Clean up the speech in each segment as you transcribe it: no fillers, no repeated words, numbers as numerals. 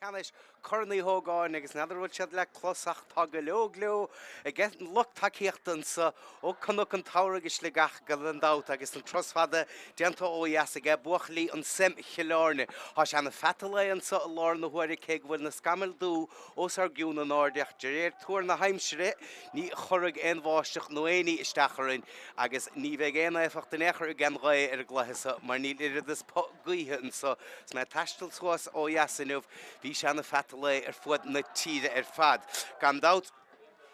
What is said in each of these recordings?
Ceannais Corn Uí Hógáin agus n'fheadar an bhfuil siad le clos ach tá go leor gleo ag an lucht tacaíochta anseo ó Cnoc an tSamhraidh i Sligeach gan dabht agus an turas fada déanta ó dheas aige buachaillí an SEM Chill Airne. Tá sé ina pheata lae anseo i láthair na huaire cé go bhfuil na scamaill dubh os ár gcionn in airde ach de réir tuar na haimsire ní chuirfidh aon bháisteach nó aon ní isteach orainn agus ní bheidh aon éifeacht in aon chor ag an ghaoth ar an gcluiche seo mar níl oiread is puth gaoithe anseo. Is mé ag taisteal suas ó dheas inniu bhí sé ina pheata lae ar fuaid na tíre ar fad. Gan dabht,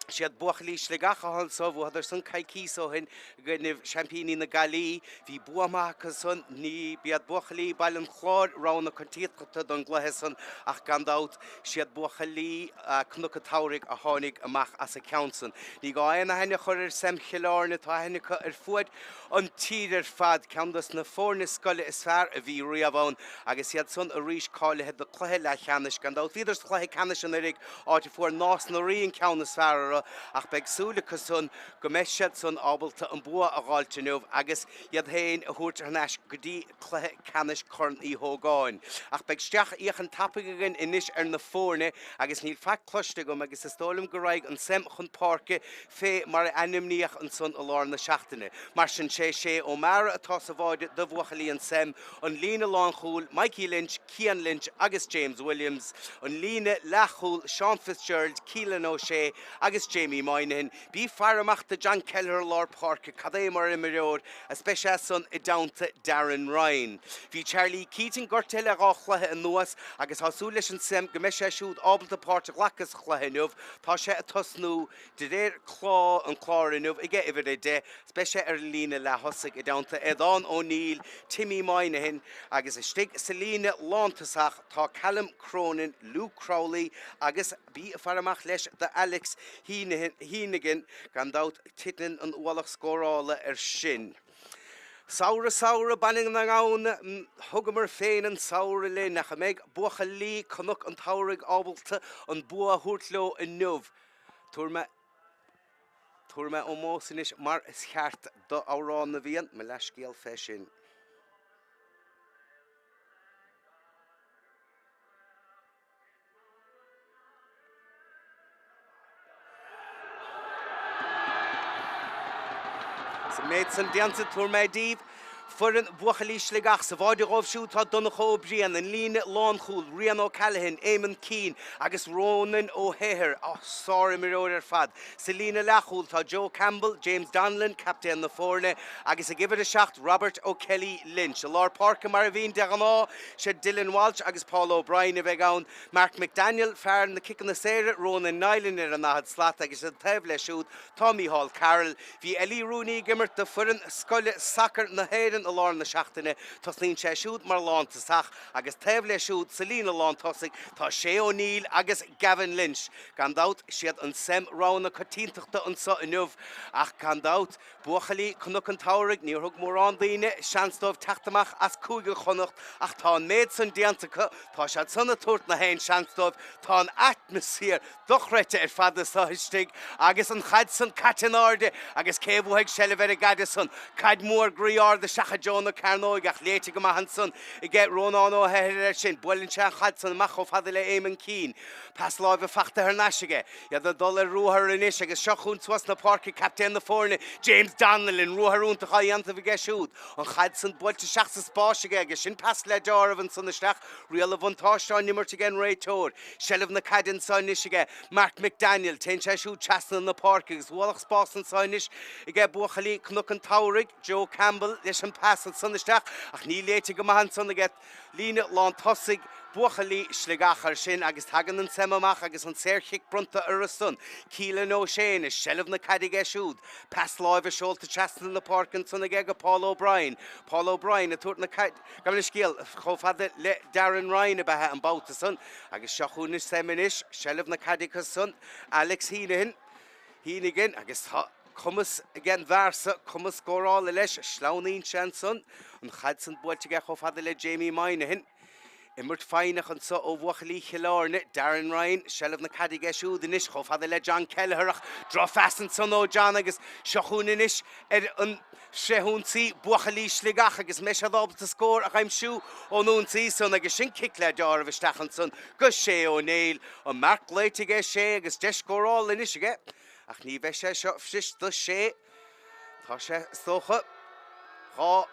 siad buachaillí Sligeach atá anseo, bhuadar san coicíos ó shin i gcoinnibh seaimpíní na Gaillimhe. Bhí bua maith acu san, ní b'iad buachaillí Baile an Chláir rogha na coitiantachta don gcluiche san ach gan dabht, siad buachaillí Cnoc an tSamhraidh a tháinig amach as an ceann san. Ní gá aon aithne a chur ar SEM Chill Airne, tá aithne acu ar fuaid an tír ar fad, ceann dos na foirne scoile is fearr a bhí riamh ann agus iad san arís cáilithe do cluiche leathcheannais. Gan dabht bhíodar sa chluiche ceannais anuraidh, áit a fuair Nás na Rí an ceann is fearr orthu ach beidh súil acu san go mbeidh siad san ábalta an bua a dh'fháilt inniu agus iad féin a thabhairt thar n-ais go dtí cluiche ceannais Corn Uí Hógáin. Ach beidh sracfhéachaint tapaidh againn anois ar na foirne agus níl faic cloiste agam agus is dóigh liom go raghaidh an SEM chun páirce fé mar a ainmníodh ansan i lár na seachtaine. Mar sin sé Shea O'Meara atá sa bháide do bhuachaillí an SEM, an líne lánchúil, Mikey Lynch, Cian Lynch agus James Williams, an líne leathchúil, Sean Fitzgerald, Keelan O'Shea agus Jamie Moynihan. Bí ag faire amach do John Kelleher i lár páirce, cad é mar imreoir is beidh sé san i dteannta Darren Ryan. Bhí Charlie Keating gortaithe le dhá chluiche anuas agus tá súil leis an SEM go mbeidh sé siúd ábalta páirt a ghlacadh sa chluiche inniu. Tá sé ag tosnú De réir clár an chláir inniu aige uimhir 10, is beidh sé ar an líne leath-thosaigh i dteannta Aodán O'Neill, Timmy Moynihan agus istigh sa líne lántosach tá Callum Cronin, Luke Crowley agus bí ag faire amach leis do Alex Heneghan, gan dabht titeann an ualach scórála air sin. Samhradh, samhradh, Baile na nGamhna, Thugamar féin an samhradh linn, ach an mbeidh buachaillí Cnoc an tSamhraidh ábalta an bua a thabhairt leo inniu? Tabharfaidh mé, tabharfaidh mé ómós anois mar is ceart do Amhrán na bhFiann, mo leathscéal fé sin. Sa méid san déanta, tabharfaidh mé daoibh foireann buachaillí Sligeach. Sa bháide dhóibh siúd tá Donncha Ó Briain, an líne lánchúil, Rian O'Callaghan, Éamonn Keane agus Ronan O'Hehir, sár-imreoir ar fad. Sa líne leathchúil tá Joe Campbell, James Donlan, captaen na foirne, agus ag uimhir 7 Robert O'Kelly Lynch. I lár páirce mar a bhíonn de ghnáth, sé Dylan Walsh agus Paul O'Brien a bheidh ann. Mark McDaniel, fear na ciceanna saora, Ronan Niland ar an ndaichead slat agus an taobh leis siúd tá Mícheál Carroll. Bhí Ellie Rooney ag imirt do foireann scoile sacair na hÉireann i lár na seachtaine. Tosnaíonn sé siúd mar lántosach agus taobh leis siúd sa líne lántosaigh tá Shay O'Neill agus Gavin Lynch. Gan dabht, siad an SEM rogha na coitiantachta anseo inniu ach gan dabht, Buachaillí Cnoc an tSamhraidh, níor thug mórán daoine seans dóibh teacht amach as Cúige Chonnacht ach tá an méid san déanta acu, tá siad san ag tabhairt na haon seans dóibh, tá an atmaisféar dochreidte ar fad anseo istigh agus an chaid san caite in airde agus cé a bhuafaidh seilbh ar an gcaid san? Caid mhór groí ard isteach i dtreo na cearnóige ach léite go maith ansan aige Rónán Ó hEithir air sin, buaileann sé an chaid san amach chomh fada le Éamonn Keane. Pas láimhe fachta thar n-ais aige. Iad ag dul ar ruathar anois agus seo chugainn suas na páirce captaen na foirne, James Donnellan, ruathar iontach á dhéanamh aige siúd. An chaid san buailte isteach sa spás aige agus sin pas le deáramh ansan isteach, riail an bhuntáiste á n-imirt ag an réiteoir. Seilbh na caide anso anois aige Mark McDaniel, téann sé siúd trasna na páirce agus ualach spás anso anois aige buachaillí Cnoc an tSamhraidh, Joe Campbell leis an pas ansan isteach ach ní léite go maith ansan aige. Líne lán tosaigh, buachaillí Sligeach air sin agus tagann an SEM amach agus an saorchic bronnta orthu san. Keelan O'Shea anois, seilbh na caide aige siúd. Pas láimhe seolta trasna na páirce ansan aige go Paul O'Brien. Paul O'Brien ag tabhairt na caide, gabh mo leithscéal, chomh fada le Darren Ryan ab ea an babhta san agus seo chugainn an SEM anois, seilbh na caide acu san, Alex Heneghan, Heneghan agus tá. Cumas ag an bhfear so, cumas scórála leis, sleamhnaíonn sé ansan, an chaid san buailte aige chomh fada le Jamie Moynihan. Imirt foighneach anso ó bhuachaillí Chill Airne, Darren Ryan, seilbh na caide aige siúd anois chomh fada le John Kelleher ach drochphas ansan ó John agus seo chugainn anois ar an bhfrithionsaí buachaillí Shligeach agus an mbeidh siad ábalta scór a aimsiú ón ionsaí san agus sin cic le deáramh isteach ansan go Shay O'Neill. An marc glaoite aige Shay agus deis scórála anois aige ach ní bheidh sé seo fuirist do Shay. Tá sé is dócha 2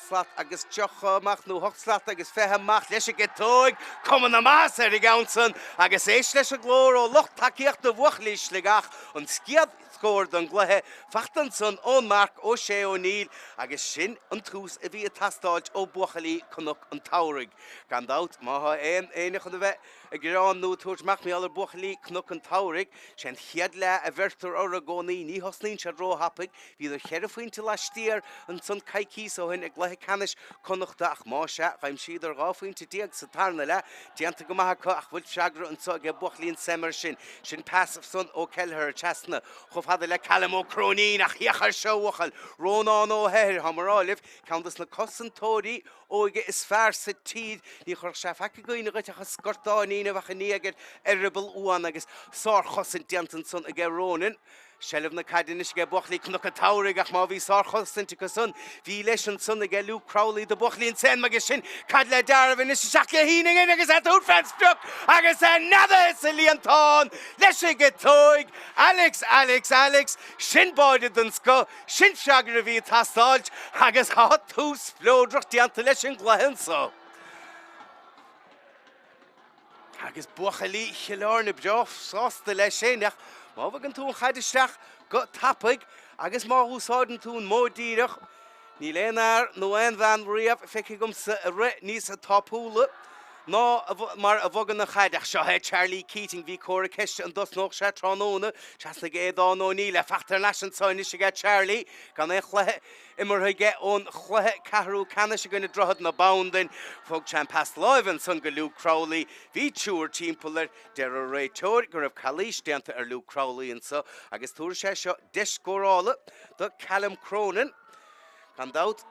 slat agus 30 amach nó 8 slat agus 20 amach leis an gciotóig, cuma na maitheasa ar an gceann san agus éist leis an nglór ó lucht tacaíochta bhuachaillí Shligeach, an chéad scór don gcluiche fachta ansan ón marc ó Shay O'Neill agus sin an tús a bhí ag teastáilt ó bhuachaillí Cnoc an tSamhraidh. Gan dabht má thá aon éinne chun a bheith ag gearán nó ag tabhairt amach mar gheall ar buachaillí Cnoc an tSamhraidh, sé an chéad leath a bheirtear orthu i gcónaí, ní thosnaíonn siad róthapaidh. Bhíodar cheithre phointe laistiar ansan coicíos ó shin i gcluiche ceannais Connachta ach más ea, dh'aimsíodar 12 phointe sa tarna leath. Déanta go maith acu ach bhfuil freagra anso aige buachaillí an SEM air sin. Sin pas ansan ó Kelleher trasna chomh fada le Callum Ó Cróinín ach féach air seo a bhuachaill! Rónán Ó hEithir, táim a rá libh, ceann dos na cosantóirí óige is fearr sa tír. Ní chuirfeadh sé faic i gcuimhne dhuit ach an scortáinín a bheadh i ndiaidh ar eireaball uan agus sárchosaint déanta ansan aige Ronan. Seilbh na caide anois aige buachaillí Cnoc an tSamhraidh ach má bhí sárchosaint acu san, bhí leis ansan aige Luke Crowley do buachaillí an SEM agus sin caid le deáramh anois isteach le Heneghan agus é ag tabhairt fén sprioc agus é neadaithe sa líontán leis an gciotóig. Alex, Alex, Alex, sin báide den scoth, sin freagra a bhí ag teastáilt agus tá tús spleodrach déanta leis an gcluiche anso. Agus buachaillí Chill Airne breá sásta leis sin, ach má bhogann tú an chaid isteach go tapaidh agus má úsáideann tú an modh díreach, níl aon fhear nó aon bhean riamh feicthe agamsa a rith níos tapúla ná mar a bhogann an chaid. Ach seo é Charlie Keating, bhí comhartha ceiste an dtosnódh sé tráthnóna, trasna ag Aodán O'Neill, é fachta thar n-ais anso anois aige Charlie, gan aon chluiche imeartha aige ón chluiche ceathrú ceannais i gcoinne Droichead na Bandan. Thug sé an pas láimhe ansan go Luke Crowley. Bhí triúr timpeall air. Deir an réiteoir go raibh calaois déanta ar Luke Crowley anso agus tabharfaidh sé seo deis scórála do Callum Cronin. Gan dabht,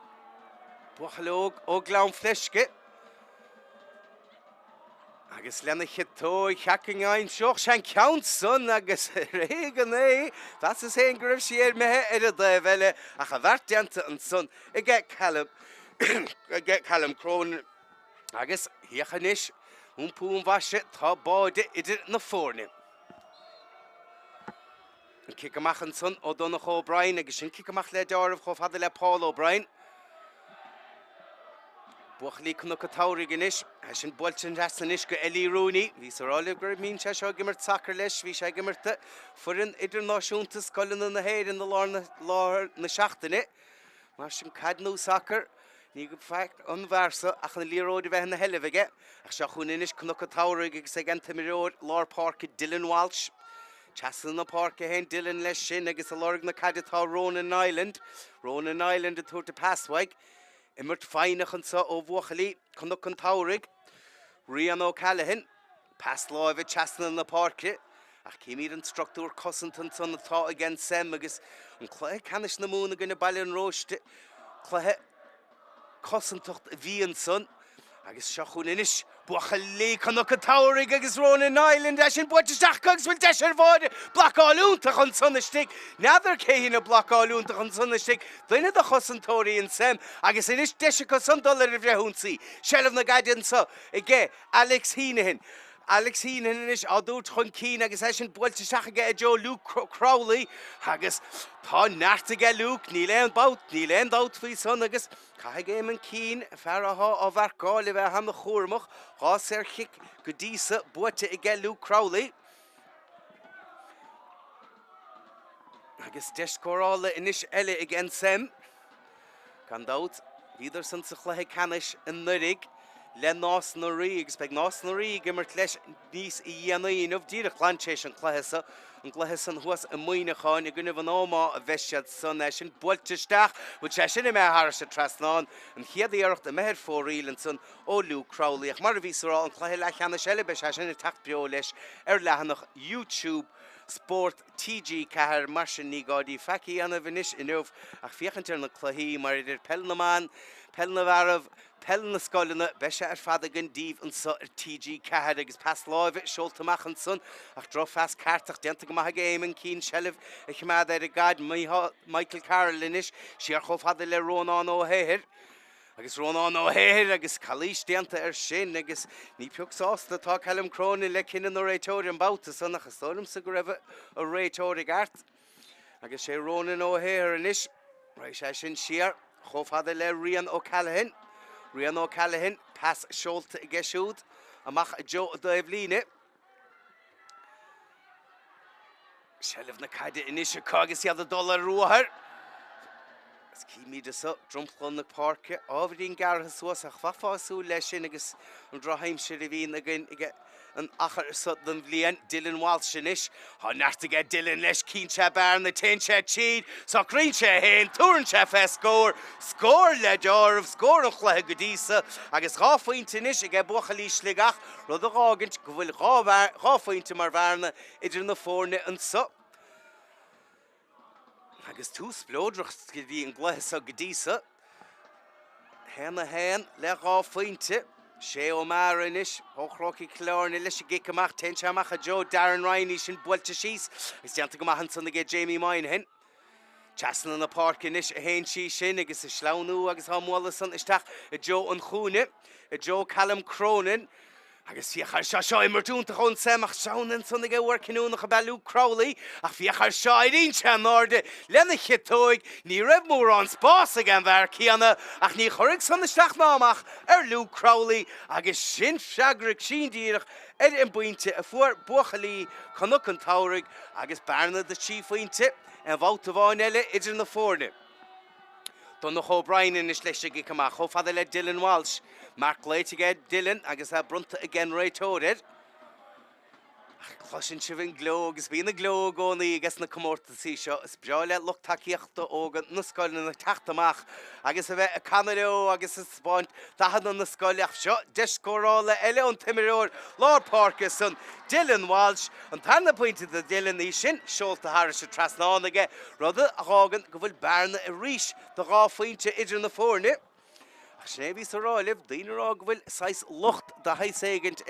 buachaill óg ó Ghleann Fleisce. Agus lena chiotóig, cheap go n-aimseodh sé an ceann san agus ar éigean é, mheasas féin go raibh sí imithe ar an dtaobh eile ach an bheart déanta ansan aige Callum, aige Callum Cronin. Agus féach anois, iompú an mhaise, tá báide idir na foirne. An cic amach ansan ó Donncha O'Brien agus sin cic amach le deáramh chomh fada le Paul O'Brien. Buachaillí Cnoc an tSamhraidh anois. É sin buailte trasna anois go Ellie Rooney. Bhíos a rá libh go mbíonn sé seo ag imirt sacair leis. Bhí sé ag imirt do foireann idirnáisiúnta scoileanna na hÉireann i lár na, lár na seachtaine. Mar sin caid nó sacar, ní faic an fear so ach an liathróid a bheith ina sheilbh aige. Ach seo chugainn anois Cnoc an tSamhraidh agus ag an t-imreoir lár páirce Dylan Walsh. Trasna na páirce a théann Dylan leis sin agus ag lorg na caide tá Ronan Niland. Ronan Niland ag tabhairt an pas uaidh. Imirt foighneach anseo ó bhuachaillí Chnoc an tSamhraidh. Rian O'Callaghan. Pas láimhe trasna na páirce. Ach címid an struchtúr cosanta ansan atá ag an SEM agus an cluiche ceannais na Mumhan i gcoinne Baile an Róiste. Cluiche cosantacht a bhí ansan agus seo chugainn anois buachaillí Chnoc an tSamhraidh agus Ronan Niland é sin buailte isteach acu agus bhfuil deis ar bháide blocáil iontach ansan istigh. N'fheadar cé dhein an blocáil iontach ansan istigh, duine de chosantóirí an SEM agus anois deis acu san dul ar an bhfrithionsaí. Seilbh na gcaide anso aige Alex Heneghan. Alex Heneghan anois á dtabhairt chun cinn agus é sin buailte isteach aige i dtreo Luke Crowley agus tá neart aige Luke, níl aon babht, níl aon dabht faoi san agus caithfidh Eamon Keane, fear athá á mharcáil, a bheith ana-chúramach. 2 saorchic go dtí so buaite aige Luke Crowley. Agus deis scórála anois eile ag an SEM. Gan dabht, bhíodar san sa chluiche ceannais anuraidh le Nás na Rí agus beidh Nás na Rí ag imirt leis níos dhéanaí inniu, díreach glan tar éis an chluiche so, an gcluiche san thuas i Muineachán i gcoinnibh an Ómaigh a bheas siad san, é sin buailte isteach, bhfuil sé sin imithe thairis an trasnán, an chéad iarracht imithe ar fóraoil ansan ó Luke Crowley ach mar a bhíos a rá, an cluiche leathcheannais eile, beidh sé sin ag teacht beo leis ar leathanach YouTube. Spórt TG4. Mar sin ní gá daoibh faic a dhéanamh anois inniu ach féachaint ar na cluichí mar idir peil na mban, peil na bhfearbh, peil na scoileanna, beidh sé ar fad againn daoibh anso ar TG4 agus pas láimhe seolta amach ansan ach drochphas ceart ach déanta go maith ag Éamonn Keane seilbh a choimeád ar an gcaid. Michael Carroll anois siar chomh fada le Rónán Ó hEithir. Agus Rónán Ó hEithir agus calaois déanta air sin agus ní pioc sásta atá Callum Cronin le cinneadh na réiteoire an babhta san ach is dóigh liomsa go raibh an réiteoir i gceart. Agus sé Rónán Ó hEithir anois, raghaidh sé sin siar chomh fada le Rian O'Callaghan. Rian O'Callaghan, pas seolta aige siúd amach i dtreo an dtaobhlíne. Seilbh na caide anois acu agus iad ag dul ar ruathar. Is címid anso dromchla na páirce ábhairín gearrtha suas ach bheifeá ag súil leis sin agus an drochaimsir a bhíonn againn ag an achar so den bhliain. Dylan Walsh anois. Tá neart aige Dylan leis, cíonn sé bearna, téann sé tríd, socraíonn sé é féin, tabharann sé fé scór. Scór le deáramh, scór an chluiche go dtí so agus 2 phointe anois aige buachaillí Sligeach, rud a dh'fhágaint go bhfuil 2 phointe mar bhearna idir na foirne anso. Agus tús spleodrach go dtí an gcluiche so go dtí so. 1-1 le 2 phointe. Shay O'Meara anois ó Chrócaigh Chill Airne leis an gcic amach. Téann sé amach i dtreo Darren Ryan, í sin buailte síos agus déanta go maith ansan aige Jamie Moynihan. Trasna na páirce anois a théann sí sin agus ag sleamhnú agus á mbualadh san isteach i dtreo an chúinne, i dtreo Callum Cronin. Agus féach air seo, seo imirt iontach ón Sam ach sleamhnú ansan aige uair cinniúnach ab ea Luke Crowley ach féach air seo, éiríonn sé in airde lena chiotóig, ní raibh mórán spás ag an bhfear céanna ach ní chuirfidh san isteach ná amach ar Luke Crowley agus sin freagra cruinn díreach ar an bpointe a fuair buachaillí Chnoc an tSamhraidh agus bearna de thrí phointe aon bhabhta amháin eile idir na foirne. Donncha O'Brien anois leis an gcic amach chomh fada le Dylan Walsh. Marc glaoite aige Dylan agus é bronnta ag an réiteoir air. Ach cloiseann sibh an gleo agus bíonn an gleo i gcónaí ages na comórtasaí seo. Is breá le lucht tacaíochta óga na scoileanna teacht amach agus a bheith ag canadh leo agus ag spáint dathanna na scoile ach seo deis scórála eile ón t-imreoir lár páirce san, Dylan Walsh. An tarna pointe do Dylan í sin, seolta thairis an trasnán aige, rud a dh'fhágann go bhfuil bearna arís de 2 phointe idir na foirne. Ach sin é a bhíos a rá libh, daoine a rá go bhfuil saghas locht de shaghas éigint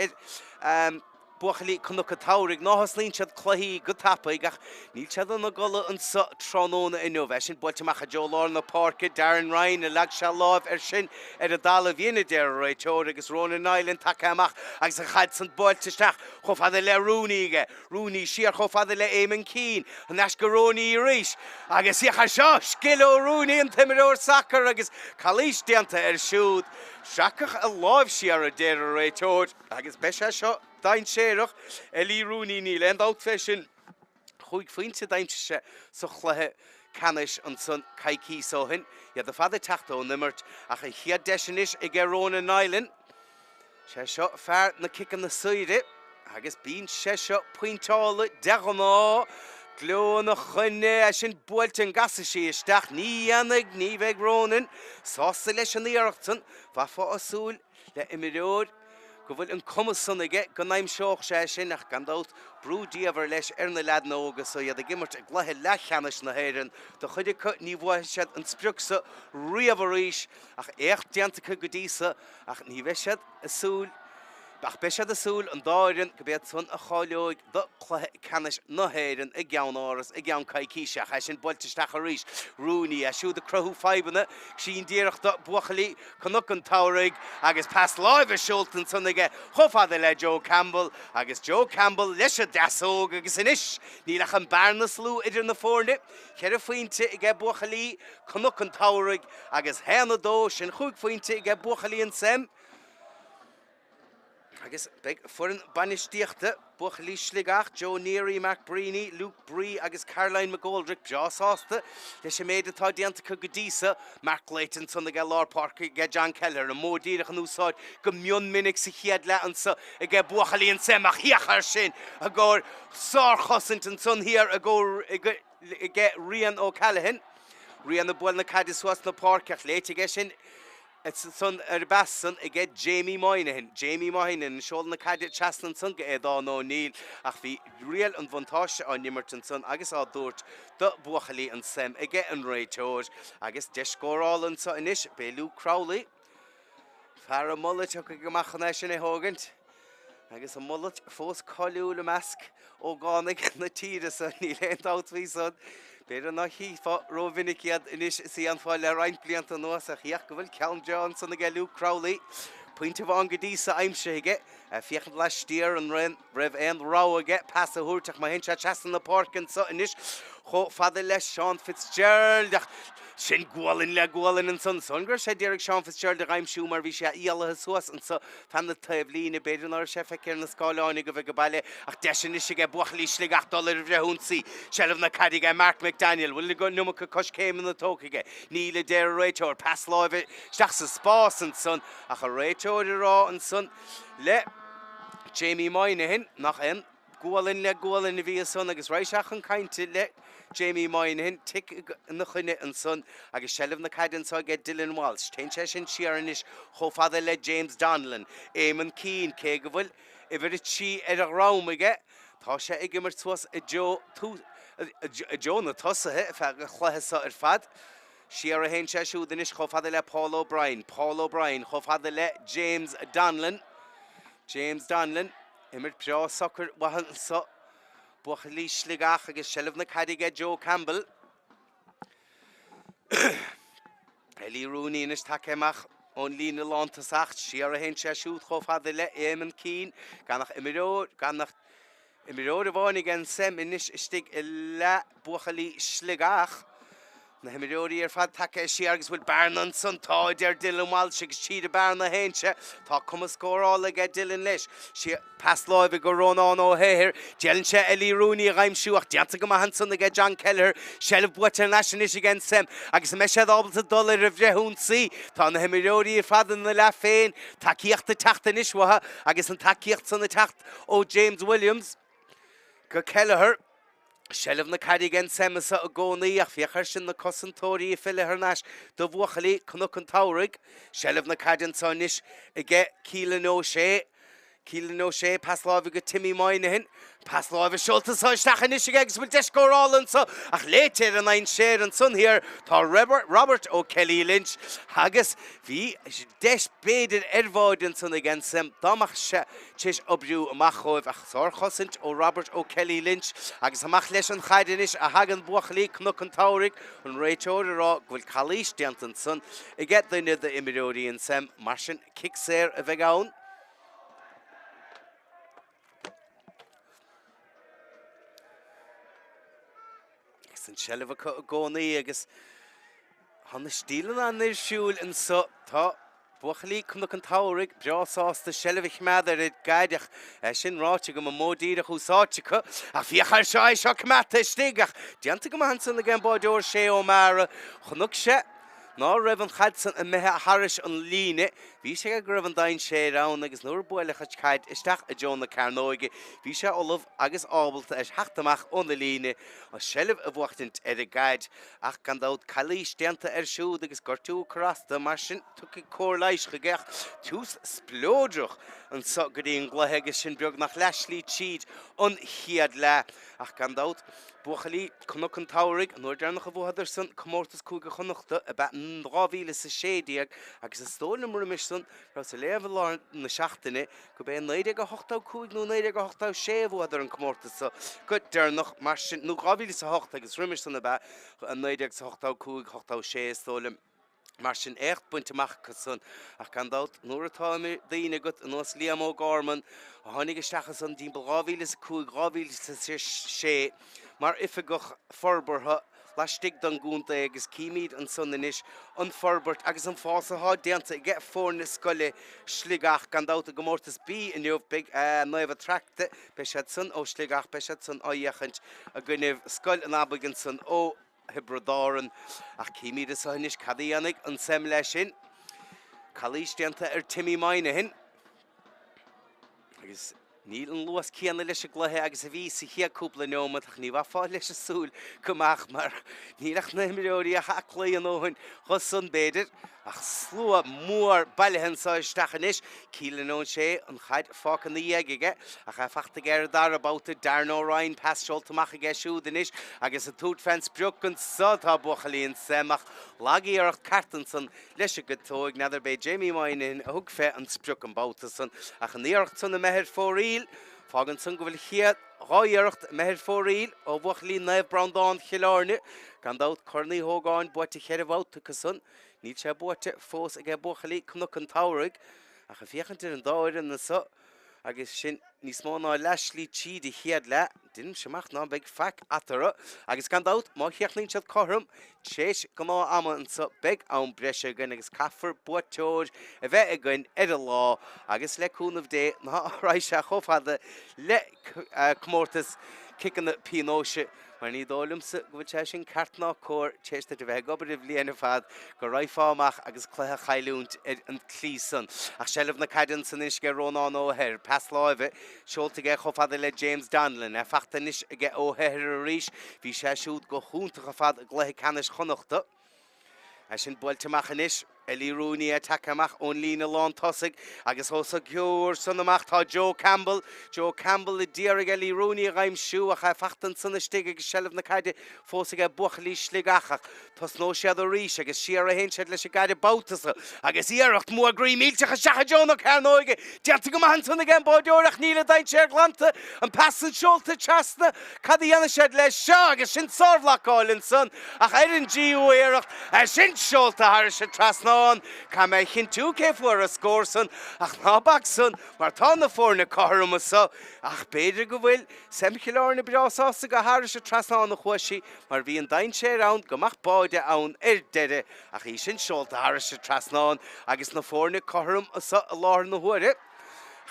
ar buachaillí Cnoc an tSamhraidh, ná thosnaíonn siad cluichí go tapaidh ach níl siad ina gcodladh anso tráthnóna inniu. É sin buailte amach i dtreo lár na páirce, Darren Ryan a leag sé lámh air sin ar an dtalamh, dhein a deir an réiteoir agus Ronan Niland tagtha amach agus an chaid san buailte isteach chomh fada le Rooney aige, Rooney siar chomh fada le Eamon Keane, thar n-ais go Rooney arís agus féach air seo, scil ó Rooney an t-imreoir sacair agus calaois déanta air siúd. Sracadh a láimh siar a deir an réiteoir agus beidh sé seo dainséarach. Ellie Rooney, níl aon dabht fé sin. Chúig phointe d'aimsigh sé sa chluiche ceannais ansan coicíos ó shin. Iad ar fad ag teacht ón imirt ach an chéad deis anois aige Ronan Niland. Sé seo fear na ciceanna saoire agus bíonn sé seo pointeála de ghnáth. Gleo ina choinne, é sin buailte an gcasfaidh sí isteach. Ní dhéanfaidh, ní bheidh Ronan sásta leis an iarracht san. Bheifeá ag súil le imreoir go bhfuil an cumas san aige go n-aimseodh sé sin ach gan dabht brú diamhair leis ar na leaideanna óga so iad ag imirt i gcluiche leathcheannais na hÉireann. Do chuid acu ní bhuafaidh siad an sprioc so riamh arís ach éacht déanta acu go dtí so ach ní bheidh siad ag súil ach beidh siad ag súil an dá fhoireann go b'iad san a cháileoidh do chluiche ceannais na hÉireann i gceann áras i gceann coicíse ach é sin buailte isteach arís. Rooney é siúd ag cruthú fadhbanna cruinn díreach do buachaillí Cnoc an tSamhraidh agus pas láimhe seolta ansan aige chomh fada le Joe Campbell agus Joe Campbell leis an deasóg agus anois níl ach an bearna is lú idir na foirne, cheithre phointe aige buachaillí Cnoc an tSamhraidh agus 1-2, sin chúig phointe aige buachaillí an Sam. Agus beidh foireann bainistíochta buachaillí Sligeach, Joe Neary, Mark Breeney, Luke Bree agus Caroline McGoldrick breá sásta leis an méid atá déanta acu go dtí so. Marc glaoite ansan aige lár páirce aige John Kelleher, an modh díreach in úsáid go mion minic sa chéad leath anso aige buachaillí an Sam ach féach air sin i gcomhair sárchosaint ansan thiar i gcomhair aige Rian O'Callaghan. Rian ag bualadh na caide suas na páirce ach léite aige sin. Ansan ar an bpas san aige Jamie Moynihan. Jamie Moynihan, seoladh na caide trasna ansan go Aodán O'Neill ach bhí riail an bhuntáiste á n-imirt ansan agus á dtabhairt do bhuachaillí an SEM aige an réiteoir. Agus deis scórála anso anois, b'é Luke Crowley, fear an mullet a thiocfaidh amach chun é sin a thógaint. Agus an mullet fós cáiliúil i measc ógánaigh na tíre so, níl aon dabht faoi san. B'fhéidir ná chífeá rómhinic iad anois is a dhéanfá le roinnt blianta anuas ach féach go bhfuil ceann breá ansan aige Luke Crowley. Pointe amháin go dtí so aimsithe aige. Féachaint laistiar an raibh aon rogha aige pas a thabhairt ach má théann sé trasna na páirce anso anois chomh fada le Seán Fitzgerald ach sin gualainn le gualainn ansan. Is dóigh go raibh sé d'iarraidh Seán Fitzgerald a dh'aimsiú mar bhí sé éalaithe suas anso feadh na taobhlíne. B'fhéidir ná raibh sé feicthe ar na scáileáin agaibh ag baile ach deis anois aige buachaillí Sligeach dul ar an bhfrithionsaí. Seilbh na caide aige Mark McDaniel. Bhfuil an iomarca coiscéimeanna tógtha aige? Níl, a deir an réiteoir. Pas láimhe isteach sa spás ansan ach an réiteoir ag rá ansan le Jamie Moynihan nach aon Gualainn le gualainn a bhí ansan agus raghaidh sé chun cainte le Jamie Moynihan, tic ina choinne ansan agus seilbh na caide anso aige Dylan Walsh. Téann sé sin siar anois chomh fada le James Donlan. Eamon Keane, cé go bhfuil uimhir 3 ar a dhrom aige, tá sé ag imirt suas i dtreo i dtreo na tosaithe feadh an chluiche seo ar fad. Siar a théann sé siúd anois chomh fada le Paul O'Brien. Paul O'Brien chomh fada le James Donlan. James Donlan. Imirt breá socair uathu anso. Buachaillí Sligeach agus seilbh na caide aige Joe Campbell. Ellie Rooney anois tagtha amach ón líne lántosach. Siar a théann sé siúd chomh fada le Eamon Keane. Gan ach imreoir, gan ach imreoir amháin ag an SEM anois istigh i leath buachaillí Sligeach. Na himreoirí ar fad tagtha siar agus bhfuil bearna ansan? Tá, a deir Dylan Walsh agus tríd an bearna a théann sé. Tá cumas scórála aige Dylan leis. Siar, pas láimhe go Rónán Ó hEithir. Déanann sé Ellie Rooney a dh'aimsiú ach déanta go maith ansan aige John Kelleher. Seilbh buaite thar n-ais anois ag an SEM agus an mbeidh siad ábalta dul ar an bhfrithionsaí? Tá na himreoirí ar fad ina leath féin. Tacaíocht ag teacht anois uathu agus an tacaíocht san ag teacht ó James Williams go Kelleher. Seilbh na caide ag an SEM anso i gcónaí ach féach air sin na cosantóirí ag filleadh thar n-ais do bhuachaillí Cnoc an tSamhraidh. Seilbh na caide anso anois aige Keelan O'Shea. Keelan O'Shea, pas láimhe go Timmy Moynihan. Pas láimhe seolta anso isteach anois aige agus bhfuil deis scórála anso ach léite ar an dainséar ansan thiar tá Robert O'Kelly Lynch agus bhí deis b'fhéidir ar bháide ansan ag an SEM dá mbeadh sé tar éis oibriú amach dhóibh ach sárchosaint ó Robert O'Kelly Lynch agus amach leis an chaid anois a thagann buachaillí Cnoc an tSamhraidh, an réiteoir ag rá go bhfuil calaois déanta ansan aige duine d'imreoirí an SEM, mar sin cic saor a bheidh ann. Agus an tseilbh acu i gcónaí agus tá na stíleanna an-éagsúil anso. Tá buachaillí Cnoc an tSamhraidh breá sásta seilbh a choimeád ar an gcaid ach é sin ráite agam an modh díreach úsáidte acu. Ach féach air seo, é seo coimeádta istigh ach déanta go maith ansan ag an báideoir Shay O'Mara. Chonaic sé ná raibh an chaid san imithe thairis an líne. Bhí sé aige go raibh an dainséar ann agus nuair a buaileadh an chaid isteach i dtreo na cearnóige bhí sé ullamh agus ábalta ar theacht amach óna líne an seilbh a bhuachtaint ar an gcaid ach gan dabht calaois déanta air siúd agus gortú ag cur as dó mar sin tiocfaidh cóir leighis chuige ach tús spleodrach anso go dtí an gcluiche agus sin beagnach leathshlí tríd an chéad leath ach gan dabht Buachaillí Cnoc an tSamhraidh, an uair deireanach a bhuadar san comórtas Cúige Chonnachta ab ea in 2016 agus is dóigh liom roimis san, rabhas ag léamh i lár na seachtaine, gurb é 1985 nó 1986 a bhuadar an comórtas so go deireanach mar sin, nó 2008 agus roimis san ab ea 1985, 86 is dóigh liom. Mar sin, éacht bainte amach acu san. Ach gan dabht, nuair atá daoine agat ar nós Liam O'Gorman, a tháinig isteach ansan timpeall 2005, 2006 mar oifigeach forbartha laistigh den gcontae agus címid ansan anois an forbairt agus an fás atá déanta aige foirne scoile Sligeach. Gan dabht, i gcomórtas B inniu beidh Naomh Attracta, beidh siad san ó Sligeach, beidh siad san á fhéachaint i gcoinnibh Scoil an Abaidh ansan ó Thiobraid Árann. Ach címid anso anois cad a dhéanfaidh an SEM leis sin. Calaois déanta ar Timmy Moynihan. Agus. Níl an luas céanna leis an gcluiche agus a bhí sa chéad cúpla neomat ach ní bheifeá leis ag súil go mbeadh mar níl ach na himreoirí ach aclaí a ndóthain dho san b'fhéidir. Ach slua mór bailithe anseo isteach anois. Keelan O'Shea an chaid fágtha ina dhiaidh aige ach é fachta aige ar an dara babhta. Darren O'Ryan pas seolta amach aige siúd anois agus ag tabhairt fén sprioc anseo tá buachaillí an SEM ach lag-iarracht ceart ansan leis an gciotóig. N'fheadar b'é Jamie Moynihan a thug fé an sprioc an babhta san ach an iarracht san imithe ar fóraoil. Fágann san go bhfuil chéad dha iarracht imithe ar fóraoil ó bhuachaillí Naomh Breandán Chill Airne. Gan dabht Corn Uí Hógáin buaite cheithre bhabhta acu san. Níl sé buaite fós aige buachaillí Cnoc an tSamhraidh ach ag féachaint ar an dá fhoireann anso agus sinn níos mó ná leathshlí tríd an chéad leath, deinimse amach ná beidh faic eatarthu agus gan dabht má chríochnaíonn siad cothrom tar éis gnáth ama anso beidh am breise againn agus caithfear buaiteoir a bheith againn ar an lá agus le cúnamh Dé ná raghaidh sé chomh fada le comórtas ciceanna pionóis. Mar ní dóigh liomsa go bhfuil sé sin ceart ná cóir, tar éis duit a bheith ag obair an bhliain ar fad, go raghfá amach agus cluiche a chailliúint ar an tslí san. Ach seilbh na caide ansan anois aige Rónán Ó hEithir, pas láimhe seolta aige chomh fada le James Donlan, é fachta anois aige Ó hEithir arís. Bhí sé siúd go hiontach ar fad i gcluiche ceannais Chonnachta. É sin buailte amach anois. Ellie Rooney é tagtha amach ón líne lán tosaigh agus os a gcomhair san amach tá Joe Campbell. Joe Campbell a d'iarraidh Ellie Rooney a dh'aimsiú ach é fachta ansan istigh agus seilbh na caide fós aige buachaillí Sligeach ach tosnóidh siad arís agus siar a théann siad leis an gcaid an babhta so agus iarracht mór groí millteach isteach i dtreo na cearnóige. Déanta go maith ansan aige an báireoir ach níl an dainséar glanta. An pas san seolta trasna. Cad a dhéanfaidh siad leis seo agus sin sárbhlocáil ansan ach ar an dtríú iarracht, é sin seolta thairis an trasnán. Caithfidh mé a chinntiú cé fuair an scór san ach ná bac san mar tá na foirne cothrom anso ach b'fhéidir go bhfuil Sem Chill Airne breá sásta gur thairis an trasnán a chuaigh sí mar bhí an dainséar ann go mbeadh báide ann ar deireadh ach í sin seolta thairis an trasnán agus na foirne cothrom anso i láthair na huaire.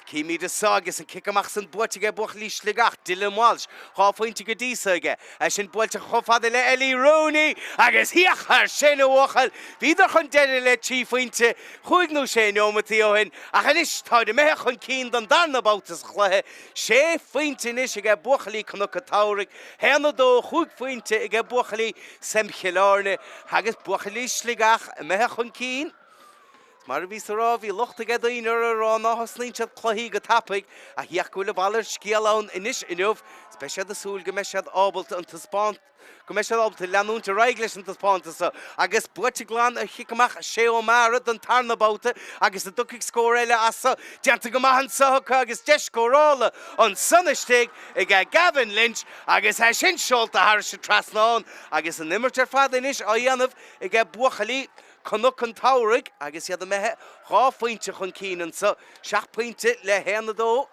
Címid anso agus an cic amach san buaite aige buachaillí Sligeach, Dylan Walsh, 2 phointe go dtí so aige. É sin buailte chomh fada le Ellie Rooney agus féach air sin a bhuachaill! Bhíodar chun deiridh le 3 phointe chúig nó sé neomataí ó shin ach anois táid imithe chun cinn don darna babhta sa chluiche. Sé phointe anois aige buachaillí Cnoc an tSamhraidh, 1, 2, chúig phointe aige buachaillí Sem Chill Airne agus buachaillí Sligeach imithe chun cinn. Mar a bhíos a rá, bhí locht aige daoine orthu a rá ná thosnaíonn siad cluichí go tapaidh, ach féach go bhfuil a mhalairt scéal ann anois inniu, is beidh siad ag súil go mbeidh siad ábalta an taispeánt, go mbeidh siad ábalta leanúint ar aghaidh leis an taispeántas seo. Agus buaite glan ar chic amach Shay O'Mara don tarna babhta agus an dtiocfaidh scór eile as seo, déanta go maith anso acu agus deis scórála ansan istigh aige Gavin Lynch agus é sin seolta thairis an trasnán agus an imirt ar fad anois á dhéanamh aige buachaillí Cnoc an tSamhraidh agus iad imithe 2 phointe chun cinn anso, 7 pointe le 1, 2.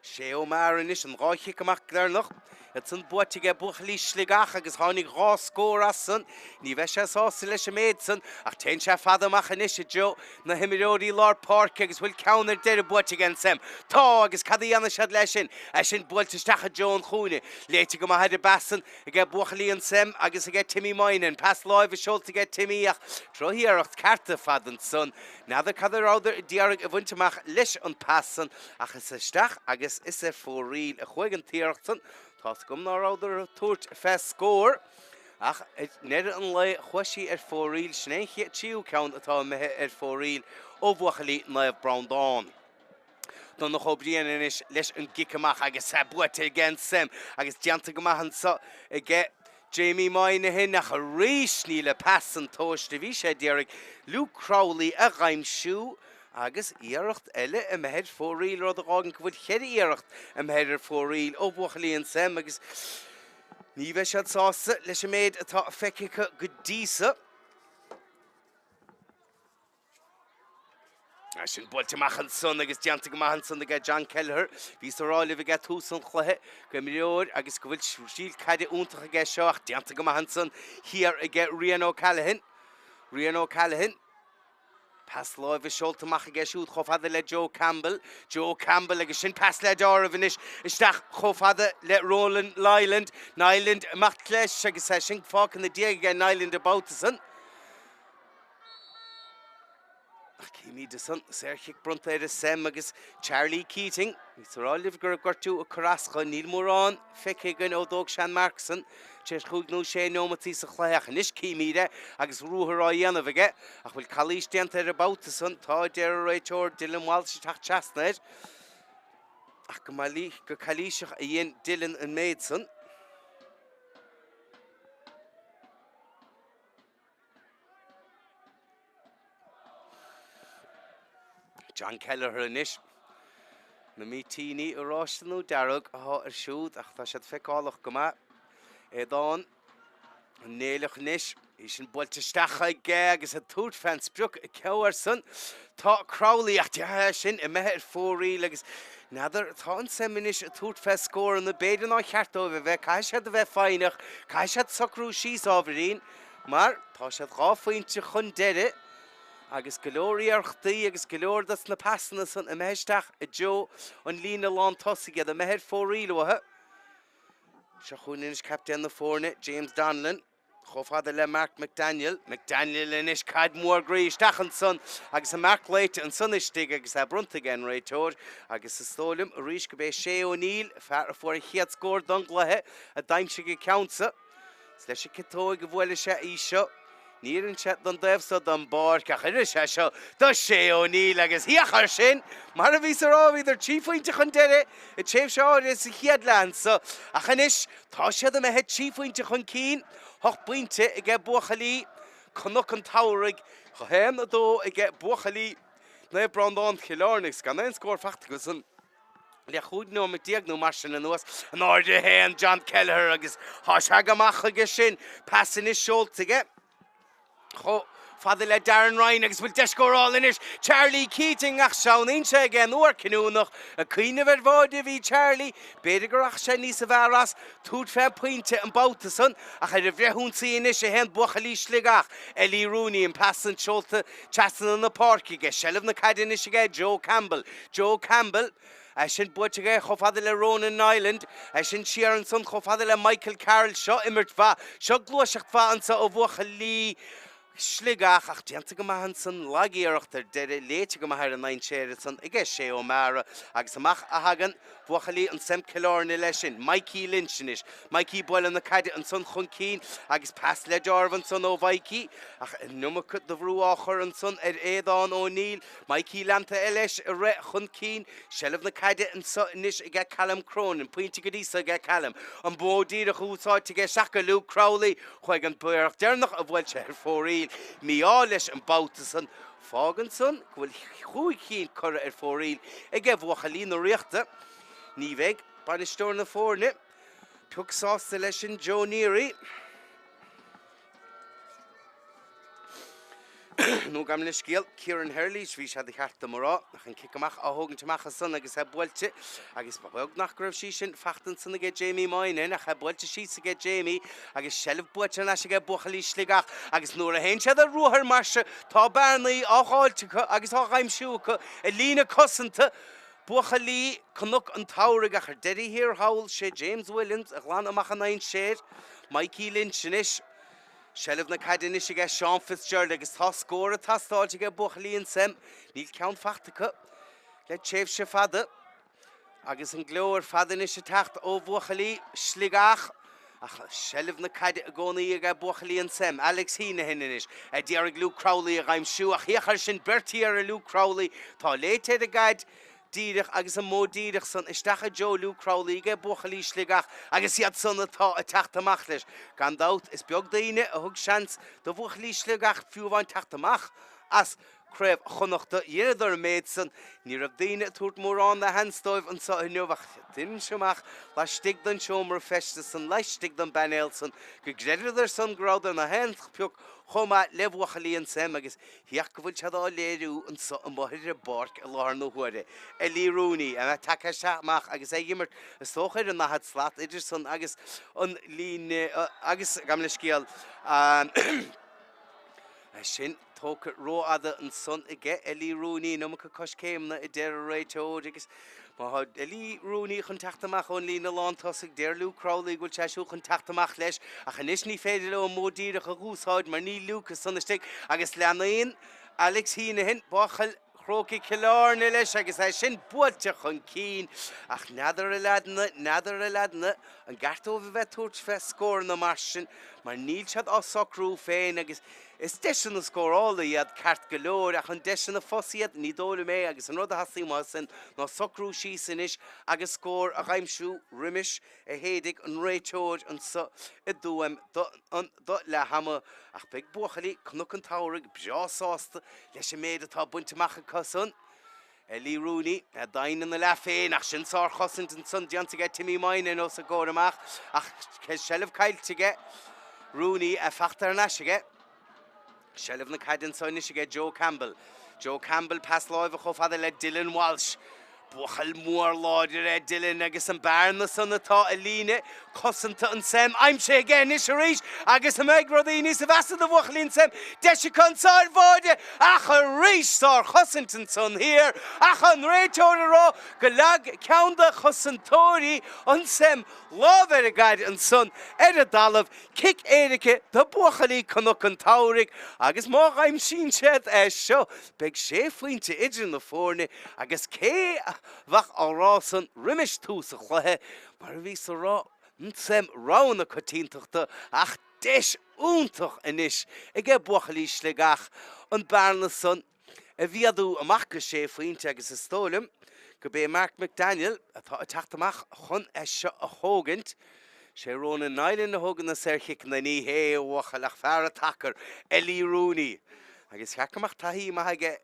Shay O'Mara anois an 2 chic amach deireanach. Iad san buaite aige buachaillí Sligeach agus tháinig 2 scór as san. Ní bheidh sé sásta leis an méid san ach téann sé fada amach anois i dtreo na himreoirí lár páirce agus bhfuil ceann ar deireadh buaite ag an Sem. Tá agus cad a dhéanfaidh siad leis sin? É sin buailte isteach i dtreo an chúinne. Léite go maith ar an bpas san aige buachaillí an Sem agus aige Timmy Moynihan. Pas láimhe seolta aige Timmy ach drochiarracht ceart ar fad ansan. N'fheadar cad a rabhadar a d'iarraidh a bhaint amach leis an pas san ach is isteach agus is ar fóraoil a chuaigh an t-iarracht san. Tá's agam ná rabhadar ag tabhairt fé scór. Ach i ndeireadh an lae chuaigh sí ar fóraoil, sin é an chéad tríú ceann atá imithe ar fóraoil ó bhuachaillí Naomh Breandán. Donncha Ó Briain anois leis an gcic amach agus é buaite aige an Sem agus déanta go maith anso aige Jamie Moynihan ach arís níl an pas san tomhaiste, bhí sé d'iarraidh Luke Crowley a dh'aimsiú agus iarracht eile imithe ar fóraoil, rud a dh'fhágann go bhfuil cheithre iarracht imithe ar fóraoil ó bhuachaillí an Sem agus Ní bheidh siad sásta leis an méid atá feicthe acu go dtí so. É sin buailte amach ansan agus déanta go maith ansan aige John Kelleher. Bhíos a rá libh aige tús an chluiche go imreoir agus go bhfuil stíl caide iontach aige seo ach déanta go maith ansan thiar aige Rian O'Callaghan. Rian O'Callaghan. Pas láimhe seolta amach aige siúd chomh fada le Joe Campbell. Joe Campbell agus sin pas le deáramh anois isteach chomh fada le Roland Niland. Niland amach leis agus é sin fágtha ina diaidh aige Niland an babhta san. Ach címid ansan, saorchic bronnta ar an SEM agus Charlie Keating. Bhíos ag rá libh go raibh gortú ag cur as dho, níl mórán feicthe againn ó d'fhág sé an marc san tar éis chúig nó sé neomataí sa chluiche ach anois címid é agus ruathar á dhéanamh aige. Ach bhfuil calaois déanta air an babhta san? Tá, a deir an réiteoir, Dylan Walsh ag teacht trasna air. Ach go go calaoiseach a dhein Dylan an méid san. John Kelleher anois. Na mítíní oráiste nó dearg atá air siúd ach tá siad feiceálach go maith. Aodán Néileach anois. Í sin buailte isteach aige agus ag tabhairt fén sprioc ceann san. Tá Crowley ach é sin imithe ar fóraoil agus n'fheadar, tá an SEM anois ag tabhairt fé scóranna b'fhéidir nár cheart dóibh a bheith, caithfidh siad a bheith foighneach, caithfidh siad socrú síos ábhairín. Mar tá siad 2 phointe chun deiridh agus go leor iarrachtaí agus go leor dos na pasanna san imithe isteach i dtreo an líne lán tosaigh, iad imithe ar fóraoil uathu. Seo chugainn anois captaen na foirne, James Donlan, chomh fada le Mark McDaniel. McDaniel anois, caid mhór groí isteach ansan agus an marc léite ansan istigh agus é bronnta ag an réiteoir. Agus is dóigh liom arís gurb é Shay O'Neill, fear a fuair a chéad scór don gcluiche, a d'aimsigh an ceann sa. Is leis an ciotóig a bhuaileadh sé í seo. Ní oireann sé don dtaobh so den bpáirc ach oireann sé seo do Shay O'Neill agus féach air sin! Mar a bhíos a rá, bhíodar 3 phointe chun deiridh i dtréimhse áirithe sa chéad leath anso ach anois tá siad imithe 3 phointe chun cinn, 8 bpointe aige buachaillí Cnoc an tSamhraidh, 1, 2 aige buachaillí Naomh Breandán Chill Airne agus gan aon scór faighte acu san. Le 15 nóiméad nó mar sin anuas, in airde a théann John Kelleher agus tá sé go maith chuige sin. Pas anois seolta aige chomh fada le Darren Ryan agus bhfuil deis scórála anois Charlie Keating ach sleamhnaíonn sé ag an uair cinniúnach. Ag cuimhneamh ar bháide a bhí Charlie. B'fhéidir go rachadh sé níosa bhfearr as tabhairt fén bpointe an babhta san ach ar an bhfrithionsaí anois a théann buachaillí Sligeach. Ellie Rooney an pas san seolta trasna na páirce aige. Seilbh na caide anois aige Joe Campbell. Joe Campbell, é sin buailte aige chomh fada le Ronan Niland, é sin siar ansan chomh fada le Michael Carroll. Seo imirt mhaith, seo gluaiseacht mhaith anso ó bhuachaillí Sligeach ach déanta go maith ansan, lag-iarracht ar deireadh, léite go maith ar an ndainséar ansan aige Shay O'Meara agus amach a thagann buachaillí an SEM Cill Airne leis sin. Mikey Lynch anois. Mikey bualadh na caide ansan chun cinn agus pas le deáramh ansan ó Mhikey ach an iomarca de bhrú á chur ansan ar Aodán O'Neill. Mikey leanta leis ag rith chun cinn, seilbh na caide anso anois aige Callum Cronin, pointe go dtí so aige Callum. An modh díreach úsáidte aige isteach go Luke Crowley, chuaigh an iarracht deireanach a bhuail sé ar fóraoil. Mí-ádh leis an babhta san. Fágann san go bhfuil chúig chinn curtha ar fóraoil aige bhuachaillí na Ríochta. Ní bheidh bainisteoir na foirne pioc sásta leis sin Joe Neary. Nó gabh mo leithscéal, Kieran Herlihy, bhí sé de cheart dom a rá, ach an cic amach á thógaint amach ansan agus é buailte agus ba bheag nach go raibh sí sin fachta ansan aige Jamie Moynihan ach é buailte síos aige Jamie agus seilbh buaite thar n-ais aige buachaillí Sligeach agus nuair a théann siad ar ruathar mar seo tá bearnaí á dh'fháilt acu agus á dh'aimsiú acu i líne cosanta buachaillí Cnoc an tSamhraidh ach ar deireadh thiar thall sé James Williams a ghlan amach an dainséar, Mikey Lynch anois. Seilbh na caide anois aige Seán Fitzgerald agus tá scór ag teastáilt aige buachaillí an SEM. Níl ceann fachta acu le tréimhse fada agus an gleo ar fad anois ag teacht ó bhuachaillí Sligeach ach seilbh na caide i gcónaí aige buachaillí an SEM. Alex Heenahan anois a d'iarraidh Luke Crowley a dh'aimsiú ach féach air sin beirt thiar ar Luke Crowley. Tá léite ar an gcaid díreach agus an modh díreach san isteach i dtreo Luke Crowley aige buachaillí Sligeach agus iad san atá ag teacht amach leis. Gan dabht is beag daoine a thug seans do bhuachaillí Sligeach fiú amháin teacht amach as Craobh Chonnachta. Dheineadar an méid san. Ní raibh daoine ag tabhairt mórán de sheans dóibh anso inniu ach deirimse amach laistigh den seomra feistis san, laistigh den bpainéal san, go gcreideadar san go rabhadar na haon phioc chomh maith le bhuachaillí an SEM agus Féach go bhfuil siad á léiriú anso amuigh ar an bpáirc i láthair na huaire. Ellie Rooney, a mbeidh tagtha isteach amach agus é ag imirt, is dócha, ar an ndaichead slat idir san agus an líne agus, gabh mo leithscéal, é sin tógtha rófhada ansan aige Ellie Rooney, an iomarca coiscéimeanna a deir an réiteoir agus má tá Ellie Rooney chun teacht amach ón líne lántosaigh, deir Luke Crowley go bhfuil sé siúd chun teacht amach leis ach anois ní féidir leo an modh díreach a dh'úsáid mar níl Luke ansan istigh agus leanaíonn. Alex Heneghan, buachaill Chrócaigh Chill Airne leis agus é sin buailte chun cinn ach n'fheadar a leaideanna, n'fheadar a leaideanna an gceart dóibh a bheith ag tabhairt fé scóranna mar sin mar níl siad á socrú féin agus is deiseanna scórála iad ceart go leor ach an deiseanna fós iad, ní dóigh liom é agus an rud a theastaíonn uathu sin ná socrú síos anois agus scór a dh'aimsiú roimis a shéidfidh an réiteoir anso i dTuaim do leath ama ach beidh buachaillí Cnoc an tSamhraidh breá sásta leis an méid atá bainte amach acu san. Ellie Rooney, doimhin ina leath féin ach sin sárchosaint ansan déanta aige Timmy Moynihan os a gcomhair amach ach seilbh caillte aige Rooney fachta thar n-ais aige. Seilbh na caide anso anois aige Joe Campbell. Joe Campbell, pas láimhe chomh fada le Dylan Walsh. Buachaill mór láidir é Dylan agus an bearna san atá i líne cosanta an Sem aimsithe aige anois arís agus an mbeidh rudaí níos mheasa do bhuachaillí an Sem? Deis acu anso ar bháide ach arís sárchosaint ansan thiar ach an réiteoir ag rá go leag ceann de chosantóirí an Sem lámh ar an gcaid ansan ar an dtalamh. Cic éirice do buachaillí Cnoc an tSamhraidh agus má dh'aimsíonn siad é seo beidh sé phointe idir na foirne agus cé a bheadh á rá san roimis tús an chluiche, mar a bhíos a rá, Sem rogha na coitiantachta ach deis iontach anois aige buachaillí Sligeach an bearna san a mhéadú amach go sé phointe agus is dóigh liom gurb é Mark McDaniel atá ag teacht amach chun é seo a thógaint. Sé Ronan Niland a thógann na saorchiceanna, ní hé a bhuachaill ach fear an tsacair, Ellie Rooney. Agus cheart go mbeadh taithí maith aige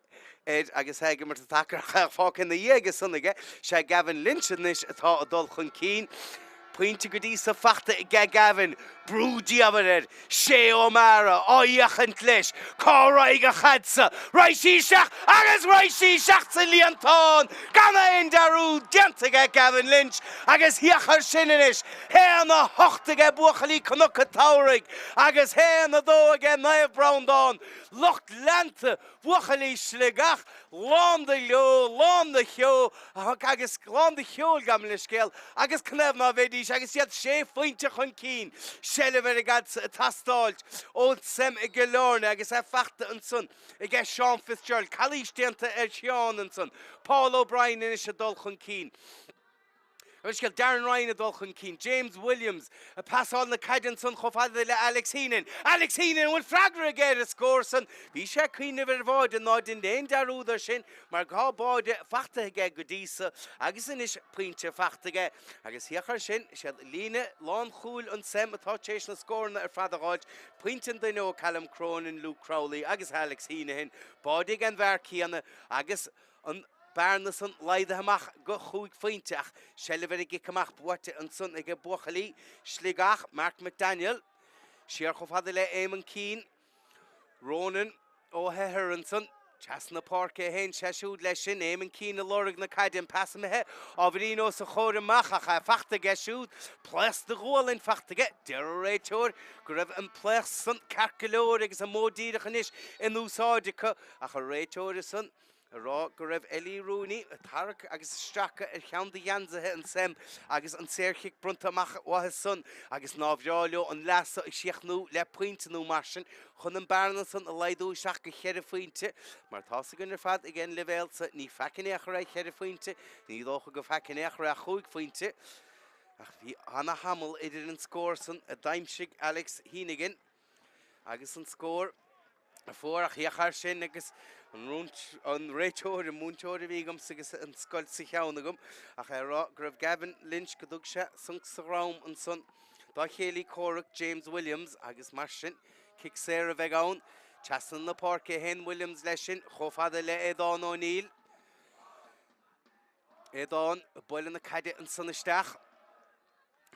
air agus é ag imirt an tsacair ach é fágtha ina dhiaidh aige san aige. Sé Gavin Lynch anois atá ag dul chun cinn. Pointe go dtí so fachta aige Gavin. Brú diamhair air. Shay O'Mara á fhéachaint leis. Cá raghaidh an chaid so? Raghaidh sí isteach agus raghaidh sí isteach sa líontán! Gan aon dearúd déanta aige Gavin Lynch agus féach air sin anois. Haon a hocht aige buachaillí Cnoc an tSamhraidh agus haon a dó aige Naomh Breandán. Lucht leanta Buachaillí Sligeach lán de ghleo, lán de cheo agus lán de cheol, gabh mo leithscéal, agus canathaobh ná bheidís agus iad sé phointe chun cinn. Seilbh ar an gcaid ag teastáilt ón Sem i gCill Airne agus é fachta ansan aige Seán Fitzgerald. Calaois déanta ar Sheán ansan. Paul O'Brien anois ag dul chun cinn. Leithscéal, Darren Ryan ag dul chun cinn, James Williams ag pasáil na caide ansan chomh fada le Alex Heenan. Alex Heenan, an bhfuil freagra aige ar an scór san? Bhí sé ag cuimhneamh ar bháide, ná dein aon dearúd ar sin mar dhá bháide fachta aige go dtí so agus anois pointe fachta aige. Agus féach air sin, siad líne lánchúil an Sem atá tar éis na scóranna ar fad a dh'fháilt, pointe an duine ó Callum Cronin, Luke Crowley agus Alex Heenan, báide ag an bhfear céanna agus an bearna san laghdaithe amach go chúig phointe ach seilbh ar an gcic amach buaite ansan aige buachaillí Sligeach, Mark McDaniel. Siar chomh fada le Eamon Keane. Ronan O'Hehir ansan. Trasna na páirce a théann sé siúd leis sin. Eamon Keane ag lorg na caide, an pas imithe ábhairín os a chomhair amach ach é fachta aige siúd. Pléasc de ghualainn fachta aige. Deir an réiteoir go raibh an pléasc san ceart go leor agus an modh díreach anois in úsáid acu ach an réiteoir ansan ag rá go raibh Ellie Rooney ag tarrac agus ag stracadh ar cheann de gheansaithe an Sem agus an saorchic bronnta amach uathu san agus ná bhreá leo an leath so a chríochnú le pointe nó mar sin chun an bearna san a laghdú isteach go cheithre phointe. Mar tá's againn ar fad ag an leibhéal so ní faic in aon chor é cheithre phointe, ní dócha go faic in aon chor é chúig phointe. Ach bhí ana-thamall idir an scór san a d'aimsigh Alex Heneghan agus an scór a fuair ach féach air sin agus an réiteoir, an múinteoir a bhí agamsa agus an scoil sa cheann agam ach é ag rá go raibh Gavin Lynch go dtug sé sonc sa dhrom ansan dá chéilí comhraic James Williams agus mar sin cic saor a bheidh ann. Trasna na páirce a théann Williams leis sin chomh fada le Aodán O'Neill. Aodán ag bualadh na caide ansan isteach.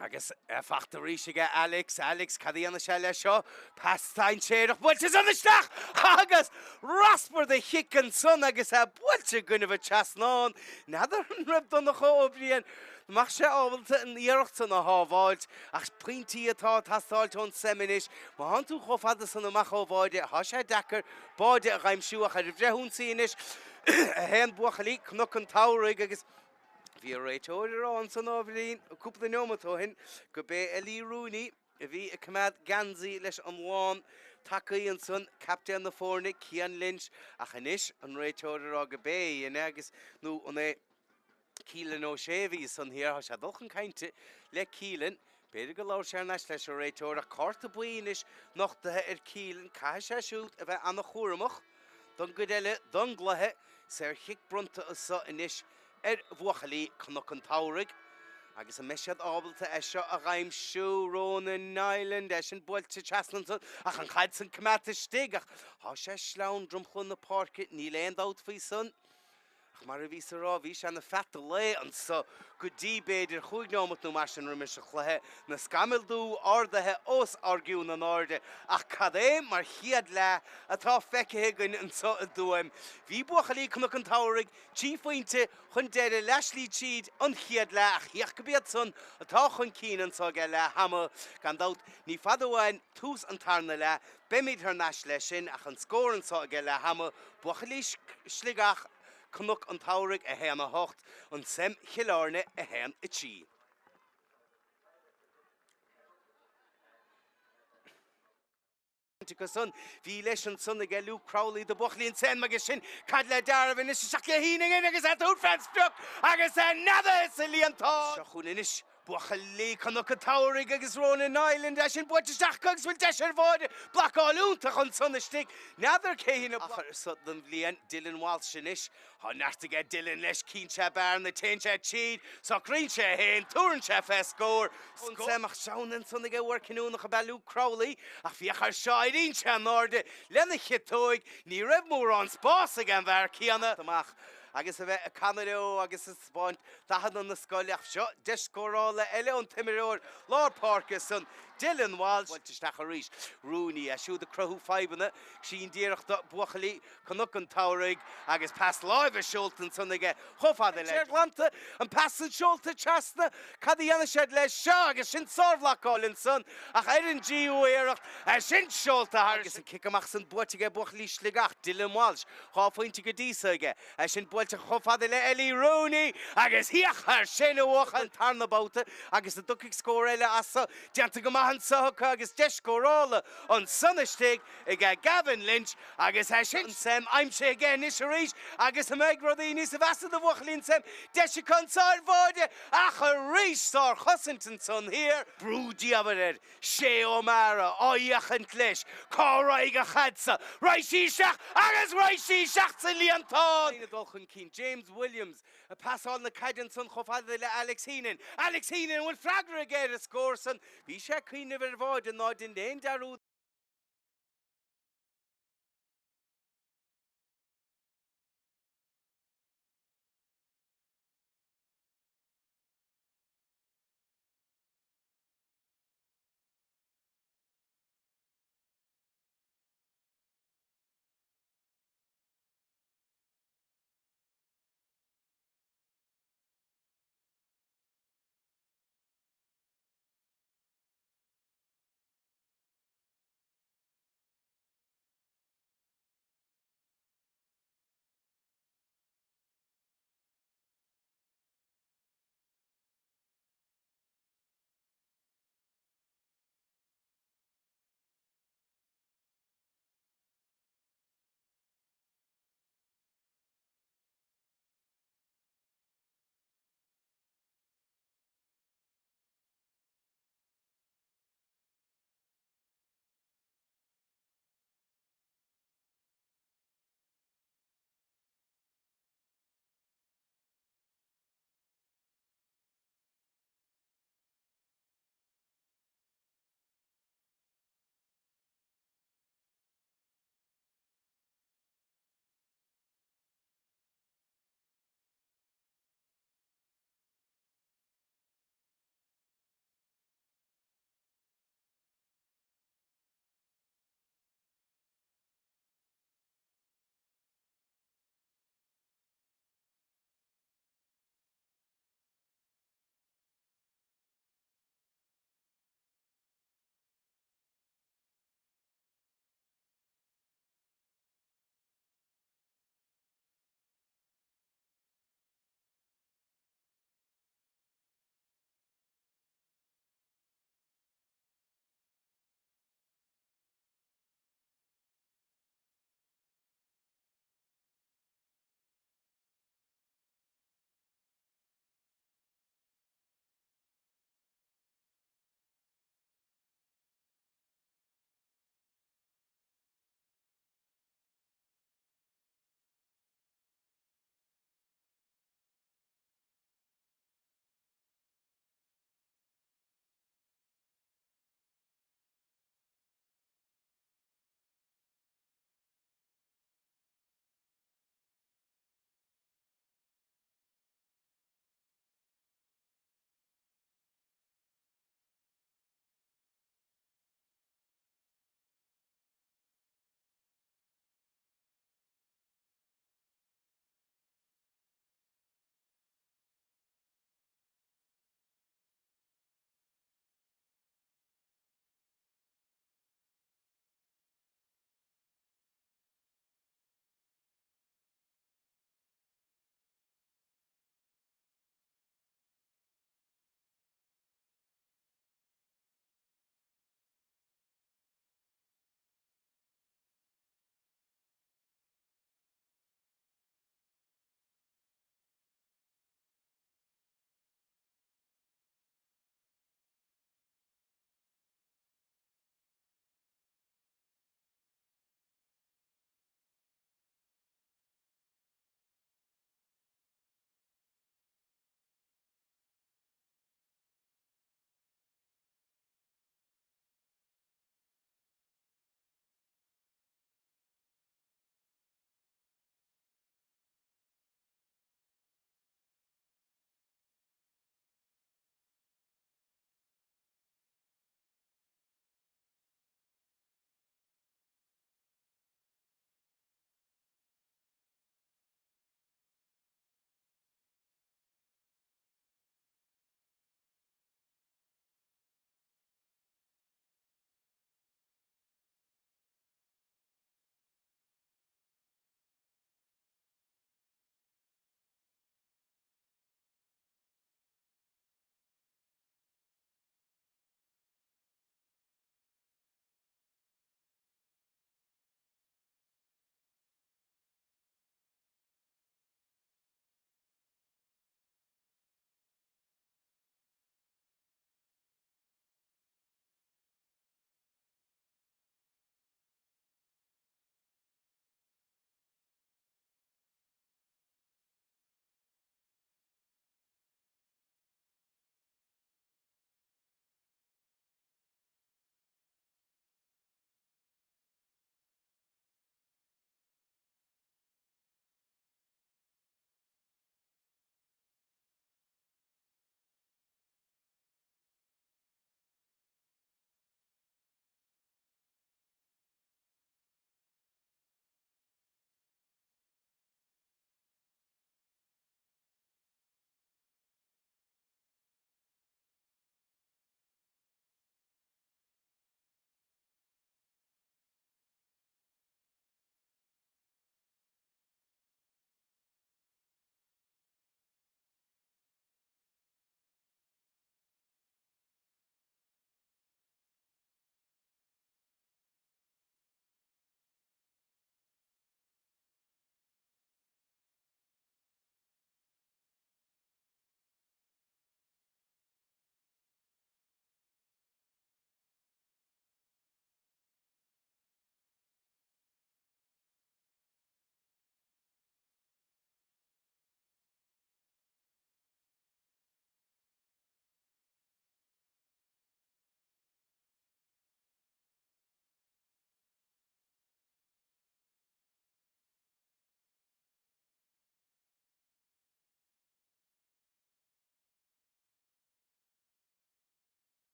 Agus é fachta arís aige Alex, Alex, cad a dhéanfaidh sé leis seo? Pas dainséarach buailte ansan isteach agus raspar de chic ansan agus é buailte i gcoinnibh an trasnáin. N'fheadar an raibh Donncha Ó Briain, an mbeadh sé ábalta an iarracht san a shábháilt ach pointí atá ag teastáilt ón Sem anois. Má thánn tú chomh fada san amach ó bháide, tá sé deacair báide a dh'aimsiú ach ar an bhfrithionsaí anois a théann buachaillí Cnoc an tSamhraidh agus Bhí an réiteoir ag rá ansan ábhairín cúpla neomat ó shin go b'é Ellie Rooney a bhí ag coimeád geansaí leis an lán. Tacaí ansan, captaen na foirne, Cian Lynch, ach anois an réiteoir ag rá go b'é a dhein é agus, nó an é Keelan O'Shea a bhí ansan thiar, tá sé ag dul chun cainte le Keelan, b'fhéidir gur labhair sé thar n-ais leis an réiteoir ach cárta buí anois nochtaithe ar Keelan, caithfidh sé siúd a bheith an-chúramach don gcuid eile don gcluiche, saorchic bronnta anso anois ar bhuachaillí Cnoc an tSamhraidh agus an mbeidh siad ábalta é seo a dh'aimsiú? Ronan Niland, é sin buailte trasna ansan ach an chaid san coimeádta istigh ach tá sé sleamhain dromchla na páirce, níl aon dabht faoi san. Ach mar a bhíos a rá, bhí sé ina pheata lae anso go dtí b'fhéidir chúig neomat nó mar sin roimis an chluiche, na scamaill dubh ardaithe os ár gcionn in airde. Ach cad é mar chéad leath atá feicthe againn anso i dTuaim. Bhí buachaillí Cnoc an tSamhraidh 3 phointe chun deiridh leathshlí tríd an chéad leath ach féach gurb iad san atá chun cinn anso ag leath ama. Gan dabht, ní fada uainn tús an tarna leath, beimid thar n-ais leis sin ach an scór anso ag leath ama, buachaillí Sligeach, Cnoc an tSamhraidh 1, 8, An tSeim Chill Airne 1, 3. Acu san. Bhí leis ansan aige Luke Crowley do bhuachaillí an tSeim agus sin caid le Darren anois isteach le Heenan agus é ag tabhairt fén sprioc agus é neadaithe sa líontán. Seo chugainn anois buachaillí Chnoc an tSamhraidh agus Ronan Niland é sin buailte isteach acu agus bhfuil deis ar bháide. Blocáil iontach ansan istigh. N'fheadar cé hin a achar so den bhliain Dylan Walsh anois. Tá neart aige Dylan leis, cíonn sé bearna, téann sé tríd, socraíonn sé é féin, tabharann sé fé scór. Scór ach seans ansan aige uair cinniúnach ab ea Luke Crowley ach féach air seo, éiríonn sé in airde lena chiotóig, ní raibh mórán spás ag an bhfear céanna. amach agus a bheith ag canadh leo agus ag 'spáint dathanna na scoile ach seo deis scórála eile ón t-imreoir lár páirce san, Dylan Walsh. Buailte isteach arís. Rooney, é siúd ag cruthú fadhbanna, sín díreach do buachaillí Cnoc an tSamhraidh agus pas láimhe seolta ansan aige chomh fada le glanta, an pas san seolta trasna, cad a dhéanfaidh siad leis seo agus sin sárbhlocáil ansan ach ar an dtríú iarracht, é sin seolta thar agus an cic amach san buaite aige buachaillí Sligeach, Dylan Walsh, 2 phointe go dtí so aige, é sin buailte chomh fada le Ellie Rooney agus féach air sin a bhuachaill an tarna babhta agus an dtiocfaidh scór eile as so, déanta go maith anso acu agus deis scórála ansan istigh. aige Gavin Lynch agus é sin Sam aimsithe aige anois arís agus an mbeidh rudaí níos mheasa do bhuachaillí an tSeim deis acu anso ar bháide ach arís sárchosaint ansan thiar. Brú diamhair air Shay O'Mara á fhéachaint leis cá raghaidh an chaid so raghaidh sí isteach agus raghaidh sí isteach sa líontán. Ag dul chun cinn James Williams ag pasáil na caide ansan chomh fada le Alex Heenan. Alex Heenan an bhfuil freagra aige ar an scór san? Bhí sé ag cuimhneamh ar bháide ná dein aon dearúd.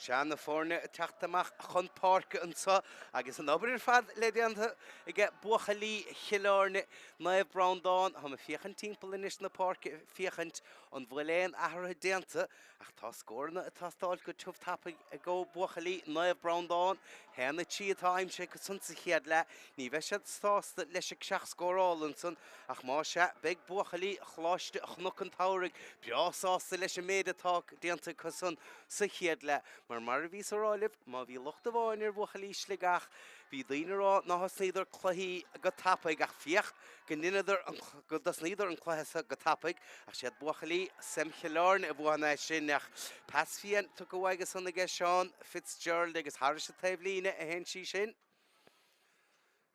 Sea, na foirne ag teacht amach chun páirce anseo agus an obair ar fad le déanamh aige buachaillí Chill Airne, Naomh Breandán. Táim ag féachaint timpeall anois na páirce ag féachaint an bhfuil aon athruithe déanta ach tá scóranna ag teastáil go tiubh tapaidh ag buachaillí Naomh Breandán. 1-3 atá aimsithe acu san sa chéad leath. Ní bheidh siad sásta leis an seacht scóráil ansan Ach más ea, beidh buachaillí Choláiste Chnoc an tSamhraidh breá sásta leis an méid atá déanta acu san sa chéad leath, mar mar a bhíos a rá libh, má bhí locht amháin ar bhuachaillí Sligeach, bhí daoine a rá ná thosnaíodar cluichí go tapaidh, ach féach go ndeineadar an, go dtosnaíodar an cluiche so go tapaidh, ach siad buachaillí Sam Chill Airne a bhuaigh é sin, ach pas fiáin tugtha uaidh san aige Seán Fitzgerald agus thairis an taobhlíne a théann sí sin.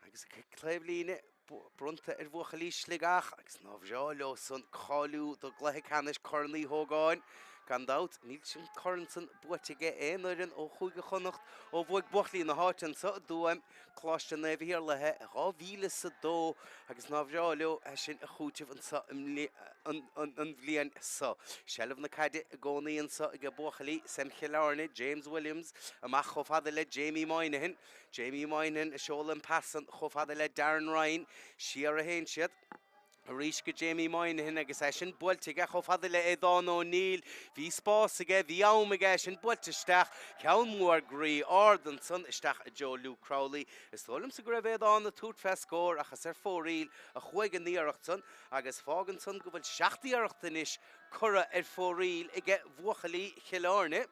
Agus an cic taobhlíne bronnta ar bhuachaillí Sligeach agus nár bhreá leo san cáiliú do gcluiche ceannais Corn Uí Hógáin. Gan dabht, níl an corn san buaite aige aon fhoireann ó Chúige Chonnacht ó bhuaigh buachaillí na háite anso i dTuaim, Coláiste Naomh Iarlaithe, i 2002 agus nár bhreá leo é sin a chúiteamh anso an bhliain so. Seilbh na caide i gcónaí anso aige buachaillí Sam Chill Airne, James Williams, amach chomh fada le Jamie Moynihan. Jamie Moynihan ag seoladh an pas san chomh fada le Darren Ryan. Siar a théann siad arís go Jamie Moynihan agus é sin buailte aige chomh fada le Aodán O'Neill. Bhí spás aige, bhí am aige, é sin buailte isteach. Ceann mór groí ard ansan isteach i dtreo Luke Crowley. Is dóigh liomsa go raibh Aodán ag tabhairt fé scór ach is ar fóraoil a chuaigh an iarracht san agus fágann san go bhfuil seacht iarracht anois curtha ar fóraoil aige bhuachaillí Chill Airne.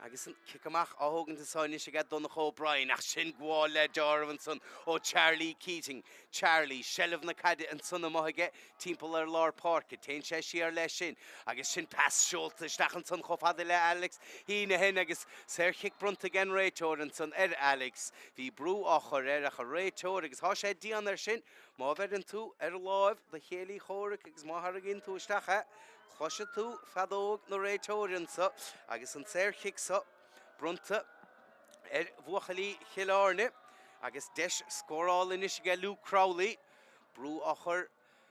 Agus an cic amach á thógaint anso anois aige Donncha O'Brien ach sin gabháil le deáramh ansan ó Charlie Keating. Charlie, seilbh na caide ansan amuigh aige timpeall ar lár páirce. Téann sé siar leis sin agus sin pas seolta isteach ansan chomh fada le Alex Heneghan agus saorchic bronnta ag an réiteoir ansan ar Alex. Bhí brú á chur air ach an réiteoir agus tá sé dian air sin má bheireann tú ar láimh do chéilí chomhraic agus má tharraingíonn tú isteach é. Cloisfidh tú feadóg na réiteoirí anso agus an saorchic so bronnta ar bhuachaillí Chill Airne agus deis scórála anois aige Luke Crowley. Brú á chur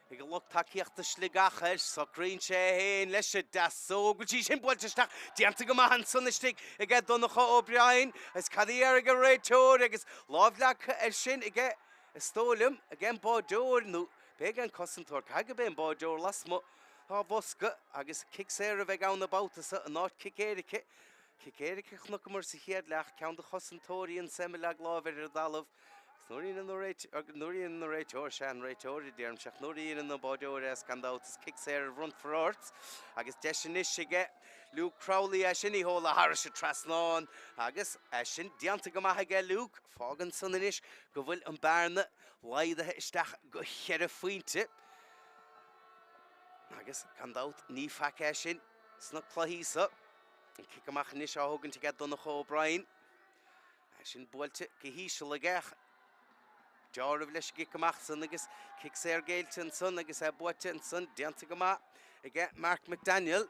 ag a lucht tacaíochta Sligeach air. Socraíonn sé é féin leis an deasóg. Bhfuil sí sin buailte isteach? Déanta go maith ansan istigh aige Donncha O'Brien. Is cad a déarfaidh an réiteoir agus lámh leagtha air sin aige, is dóigh liom, ag an báideoir nó b'é ag an cosantóir. Caithfidh go b'é an báideoir lasmuigh. Dá bhosca agus cic saor a bheidh ann an babhta seo in áit cic éirice. Cic éirice a chonaiceamar sa chéad leath, ceann de chosantóirí an Sam a leag lámh air ar an dtalamh agus nuair a dhéanann an réiteoir, sea an réiteoir a deirimse ach nuair a dhéanann an báideoir é is gan dabht is cic saor a bhronnfar ort agus deis anois aige Luke Crowley é sin a sheoladh thairis an trasnán agus é sin déanta go maith aige Luke. Fágann san anois go bhfuil an bearna laghdaithe isteach go cheithre phointe. Agus gan dabht ní faic é sin sna cluichí so. An cic amach anois á thógaint aige Donncha O'Brien. É sin buailte go híseal aige ach deáramh leis an gcic amach san agus cic saor géillte ansan agus é buaite ansan déanta go maith aige Mark McDaniel.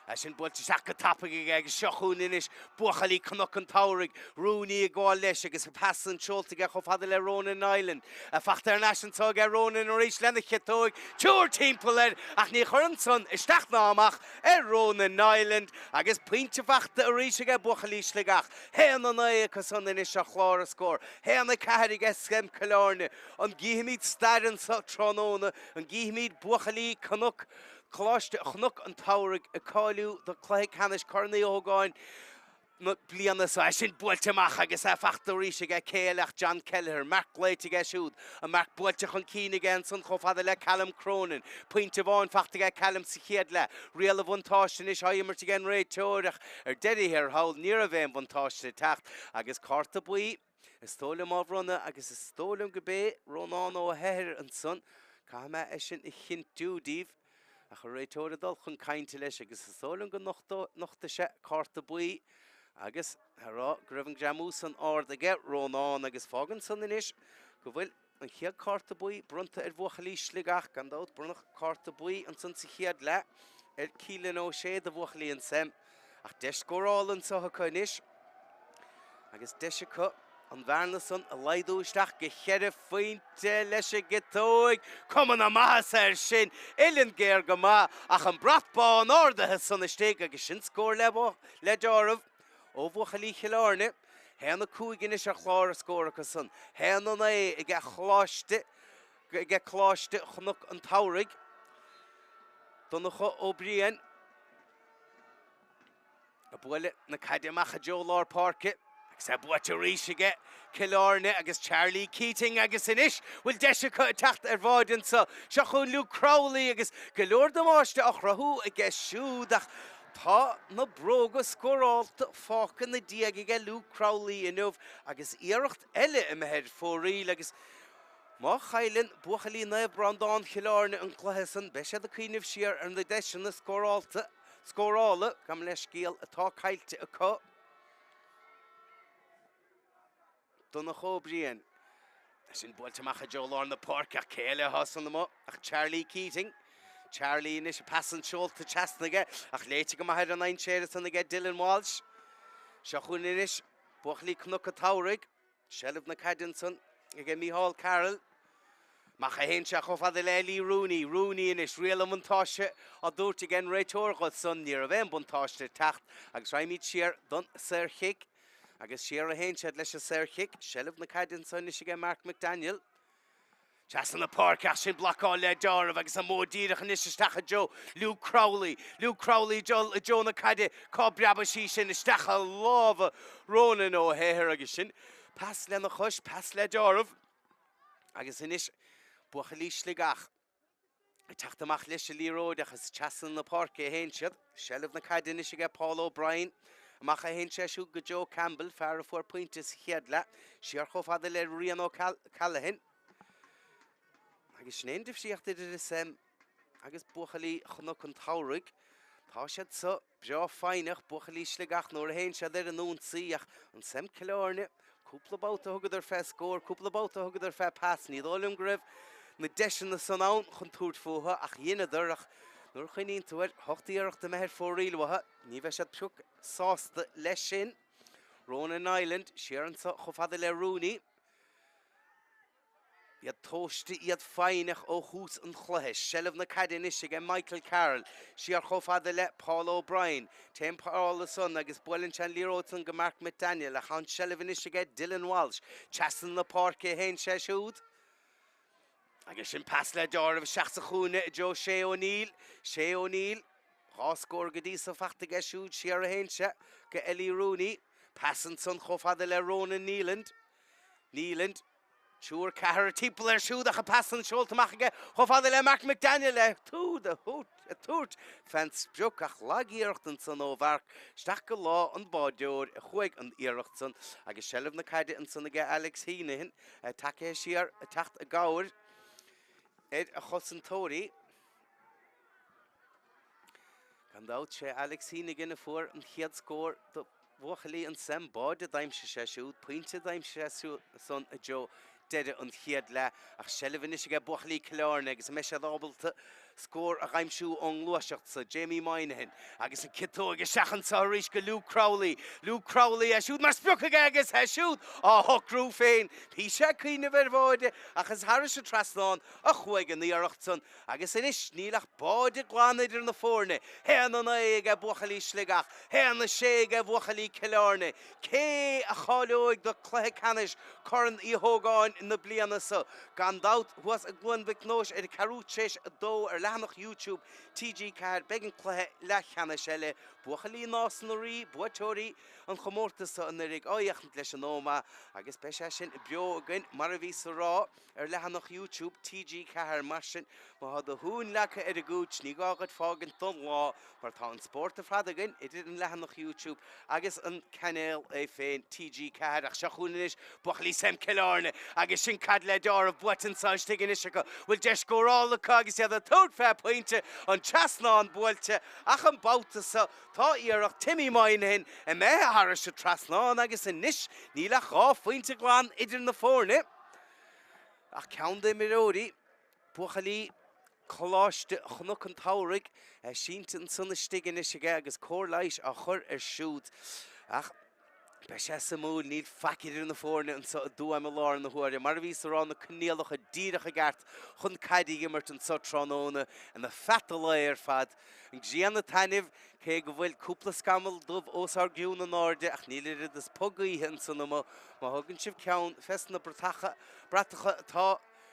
É sin buailte isteach go tapaidh aige agus seo chugainn anois buachaillí Cnoc an tSamhraidh, Rooney ag gabháil leis agus an pas san seolta aige chomh fada le Ronan Niland. Fachta thar n-ais anso aige Ronan arís lena chiotóig, triúr timpeall air ach ní chuireann san isteach ná amach ar Ronan Niland agus pointe fachta arís aige buachaillí Sligeach. 1-9 acu san anois ar chlár an scóir. 1-4 aige Sam Cill Airne. An gcífimid stair anso tráthnóna? An gcífimid buachaillí Cnoc Coláiste Chnoc an tSamhraidh ag cáiliú do chluiche ceannais Corn Uí Ógáin na bliana seo. É sin buailte amach agus é fachta arís aige cé eile ach John Kelleher. Marc glaoite aige siúd. An marc buailte chun cinn aige ansan chomh fada le Callum Cronin. Pointe amháin fachta aige Callum sa chéad leath. Riail an bhuntáiste anois á imirt ag an réiteoir ach ar deireadh thiar thall ní raibh aon bhuntáiste ag teacht agus cárta buí Is dóigh liom á bhronnadh agus is dóigh liom go b'é Rónán Ó hEithir ansan, caithfidh mé é sin a chinntiú díbh, ach an réiteoir ag dul chun cainte leis agus is dóigh liom go nochtfaidh sé cárta buí agus a rá go raibh an greamú san ard aige Rónán agus fágann san anois go bhfuil An chéad cárta buí bronnta ar bhuachaillí Sligeach, gan dabht. Bronnadh cárta buí ansan sa chéad leath ar Keelan O'Shea do bhuachaillí an Sam. Ach deis scórála anso acu anois agus deis acu an bhearna san a laghdú isteach go cheithre phointe leis an gciotóig. Cuma na maitheasa air sin, uillinn géar go maith ach an brat bán ardaithe san istigh agus sin scór le deáramh. ó bhuachaillí Chill Airne. 1-5 anois ar chlár a scór acu san. 1-9 ag Coláiste ag Coláiste Chnoc an tSamhraidh. Donncha Ó Briain. Ag bualadh na caide amach i dtreo lár páirce agus é buaite arís aige Cill Airne agus Charlie Keating agus anois bhfuil deis acu ag teacht ar bháide anseo. Seo chugainn Luke Crowley agus go leor damáiste á chruthú aige siúd ach tá na bróga scórálta fágtha ina diaidh aige Luke Crowley inniu agus iarracht eile imithe ar fóraoil agus má chailleann buachaillí Naomh Breandán Chill Airne an cluiche san beidh siad ag cuimhneamh siar ar na deiseanna scórálta scórála, gabh mo leithscéal, atá caillte acu. Donncha Ó Briain. É sin buailte amach i dtreo lár na páirce ach cé eile atá san amuigh ach Charlie Keating. Charlie anois an pas an seolta trasna aige ach léite go maith ar an dainséar ansan aige Dylan Walsh. Seo chugainn anois buachaillí Cnoc an tSamhraidh. Seilbh na caide ansan aige Micheál Carroll. Amach a théann sé chomh fada le Lee Rooney. Rooney anois, riail an bhuntáiste á dtabhairt ag an réiteoir dho san. Ní raibh aon buntáiste ag teacht agus raghaimid siar don saorchic. Agus siar a théann siad leis an saorchic. Seilbh na caide ansan anois aige Mark McDaniel. Trasna na páirce ach sin blocáil le deáramh agus an modh díreach anois isteach i dtreo Luke Crowley. Luke Crowley ag dul i dtreo na caide. Cá bpreabfaidh sí sin isteach i lámha Ronan O'Hare agus sin pas lena chois, pas le deáramh agus anois buachaillí Sligeach. Ag teacht amach leis an liathróid ach is trasna na páirce a théann siad. Seilbh na caide anois aige Paul O'Brien. Amach a théann sé siúd go Joe Campbell, fear a fuair pointe sa chéad leath. Siar chomh fada le Rian O'Callaghan. Agus sin é an difríocht idir an SEM agus buachaillí Chnoc an tSamhraidh. Tá siad so Breá foighneach, buachaillí Sligeach nuair a théann siad ar an ionsaí ach an SEM Cill Airne, cúpla babhta a thugadar fé scór, cúpla babhta a thugadar fé pas, ní dóigh liom go raibh na deiseanna san ann chun tabhairt fúthu ach dheineadar ach nuair a chuimhníonn tú ar hocht iarracht imithe ar fóraoil uathu, ní bheidh siad pioc sásta leis sin. Ronan Niland, siar anso chomh fada le Rooney. Iad tomhaiste, iad foighneach ó thús an chluiche. Seilbh na caide anois aige Michael Carroll. Siar chomh fada le Paul O'Brien. Téann Paul ansan agus buaileann sé an liathróid san go Mark McDaniel ach tá an tseilbh anois aige Dylan Walsh. Trasna na páirce a théann sé siúd. Agus sin pas le deáramh isteach sa chúinne i dtreo Shay O'Neill. Shay O'Neill. 2 scór go dtí so fachta aige siúd. Siar a théann sé go Ellie Rooney. Pas ansan chomh fada le Ronan Nealand. Nealand. Triúr, ceathrar timpeall air siúd ach an pas san seolta amach aige chomh fada le Mark McDaniel le túd a thabhairt fén sprioc ach lag-iarracht ansan ó Mhark isteach go lámh an bháideoir a chuaigh an iarracht san agus seilbh na caide ansan aige Alex Heneghan tagtha siar ag teacht i gcabhair ar a chosantóirí. Gan dabht, sé Alex Heneghan a fuair an chéad scór do bhuachaillí an SEM. Báide a d'aimsigh sé siúd, pointe a d'aimsigh sé san i dtreo deireadh an chéad leath. Ach seilbh anois aige buachaillí Cill Airne agus an mbeidh siad ábalta scór a dh'aimsiú ón ngluaiseacht so. Jamie Moynihan agus an ciotóig isteach anseo arís go Luke Crowley. Luke Crowley, é siúd mar sprioc aige agus é siúd á shocrú féin. Bhí sé ag cuimhneamh ar bháide ach is thairis an trasnán a chuaigh an iarracht san. Agus anois níl ach báide glan idir na foirne, 1-9 aige buachaillí Sligeach, 1-6 aige bhuachaillí Cill Airne. Cé a cháileoidh do cluiche ceannais Corn Uí Hógáin na bliana seo? Gan dabht, thuas i gCluain Mhic Nóis ar a ceathrú tar éis 2 ar leathanach YouTube TG4 beidh an cluiche leathcheannais eile, buachaillí Nás na Rí, buaiteoirí an chomórtais seo anuraidh, á fhéachaint leis an Ómaigh agus beidh sé sin beo againn mar a bhíos a rá. ar leathanach YouTube TG4. Mar sin, má tá do thóin leagtha ar an gcúits, ní gá dhuit fágaint don lá, mar tá an spórt ar fad againn, idir an leathanach YouTube agus an cainéal é féin, TG4. Ach seo chugainn anois buachaillí SEM Cill Airne, agus sin caid le deáramh buaite anseo istigh anois acu. Bhfuil deis scórála acu agus iad ag tabhairt fé phointe, an trasnán buailte, ach an babhta seo, Tá iarracht Timmy Moynihan imithe thairis an trasnán agus anois níl ach 2 phointe glan idir na foirne. Ach ceann d'imreoirí, buachaillí Choláiste Chnoc an tSamhraidh, sínte ansan istigh anois aige agus cóir leighis á chur air siúd. Ach. Beidh sé suimiúil, níl faic idir na foirne anseo i dTuaim i láthair na huaire. Mar a bhíos a rá, na coinníollacha díreach i gceart chun caid a imirt anseo tráthnóna, ina pheata lae ar fad. An ghrian ag taitneamh, cé go bhfuil cúpla scamall dubh os ár gcionn in airde, ach níl oiread is puth gaoithe ansan amuigh. Má thugann sibh ceann fes na bratacha atá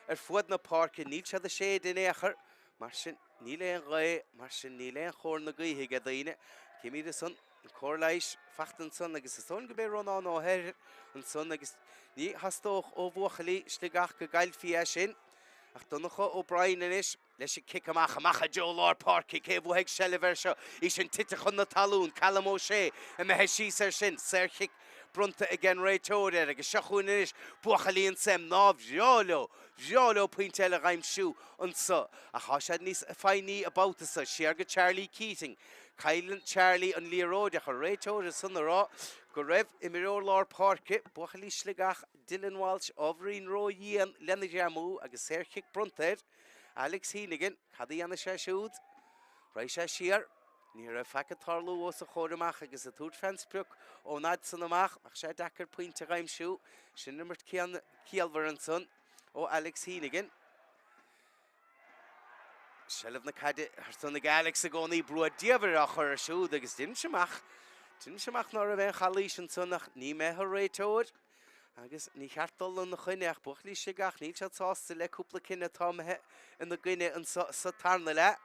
ar fuaid na páirce, níl siad ag séideadh in aon chor. Mar sin, níl aon ghaoth, mar sin níl aon chomhartha na gaoithe aige daoine. Címid ansan an cóir leighis fachta ansan agus is dóigh liom go b'é Rónán Ó hEithir ansan agus ní theastódh ó bhuachaillí Sligeach go gcaillfí é sin. Ach Donncha O'Brien anois leis an cic amach, amach i dtreo lár páirce, cé a bhuafaidh seilbh air seo? Í sin tite chun na talún, Callum O'Shea imithe síos air sin, saorchic bronnta ag an réiteoir air agus seo chugainn anois buachaillí an SEM, nár bhreá leo, bhreá leo pointe eile a dh'aimsiú anso ach tá siad níos foighní an babhta seo. Siar go Charlie Keating. Cailleann Charlie an liathróid ach an réiteoir ansan a rá go raibh imreoir lár páirce, buachaillí Sligeach, Dylan Walsh, ábhairín ró-dhian lena ghreamú agus saorchic bronnta air. Alex Heneghan, cad a dhéanfaidh sé siúd? Raghaidh sé siar. Ní raibh faic ag tarlú os a chomhair amach agus ag tabhairt fén sprioc ón fhad san amach bheadh sé deacair pointe a dh'aimsiú. Sin imirt ciallmhar ansan ó Alex Heneghan. Seilbh na caide ansan ag Alex i gcónaí, brú diamhair á chur air siúd agus deinimse amach, deinimse amach ná raibh aon chalaois ansan ach ní mé an réiteoir agus ní cheart dul ina choinne ach buachaillí Sligeach níl siad sásta le cúpla cinneadh atá imithe ina gcoinne anso sa tarna leath.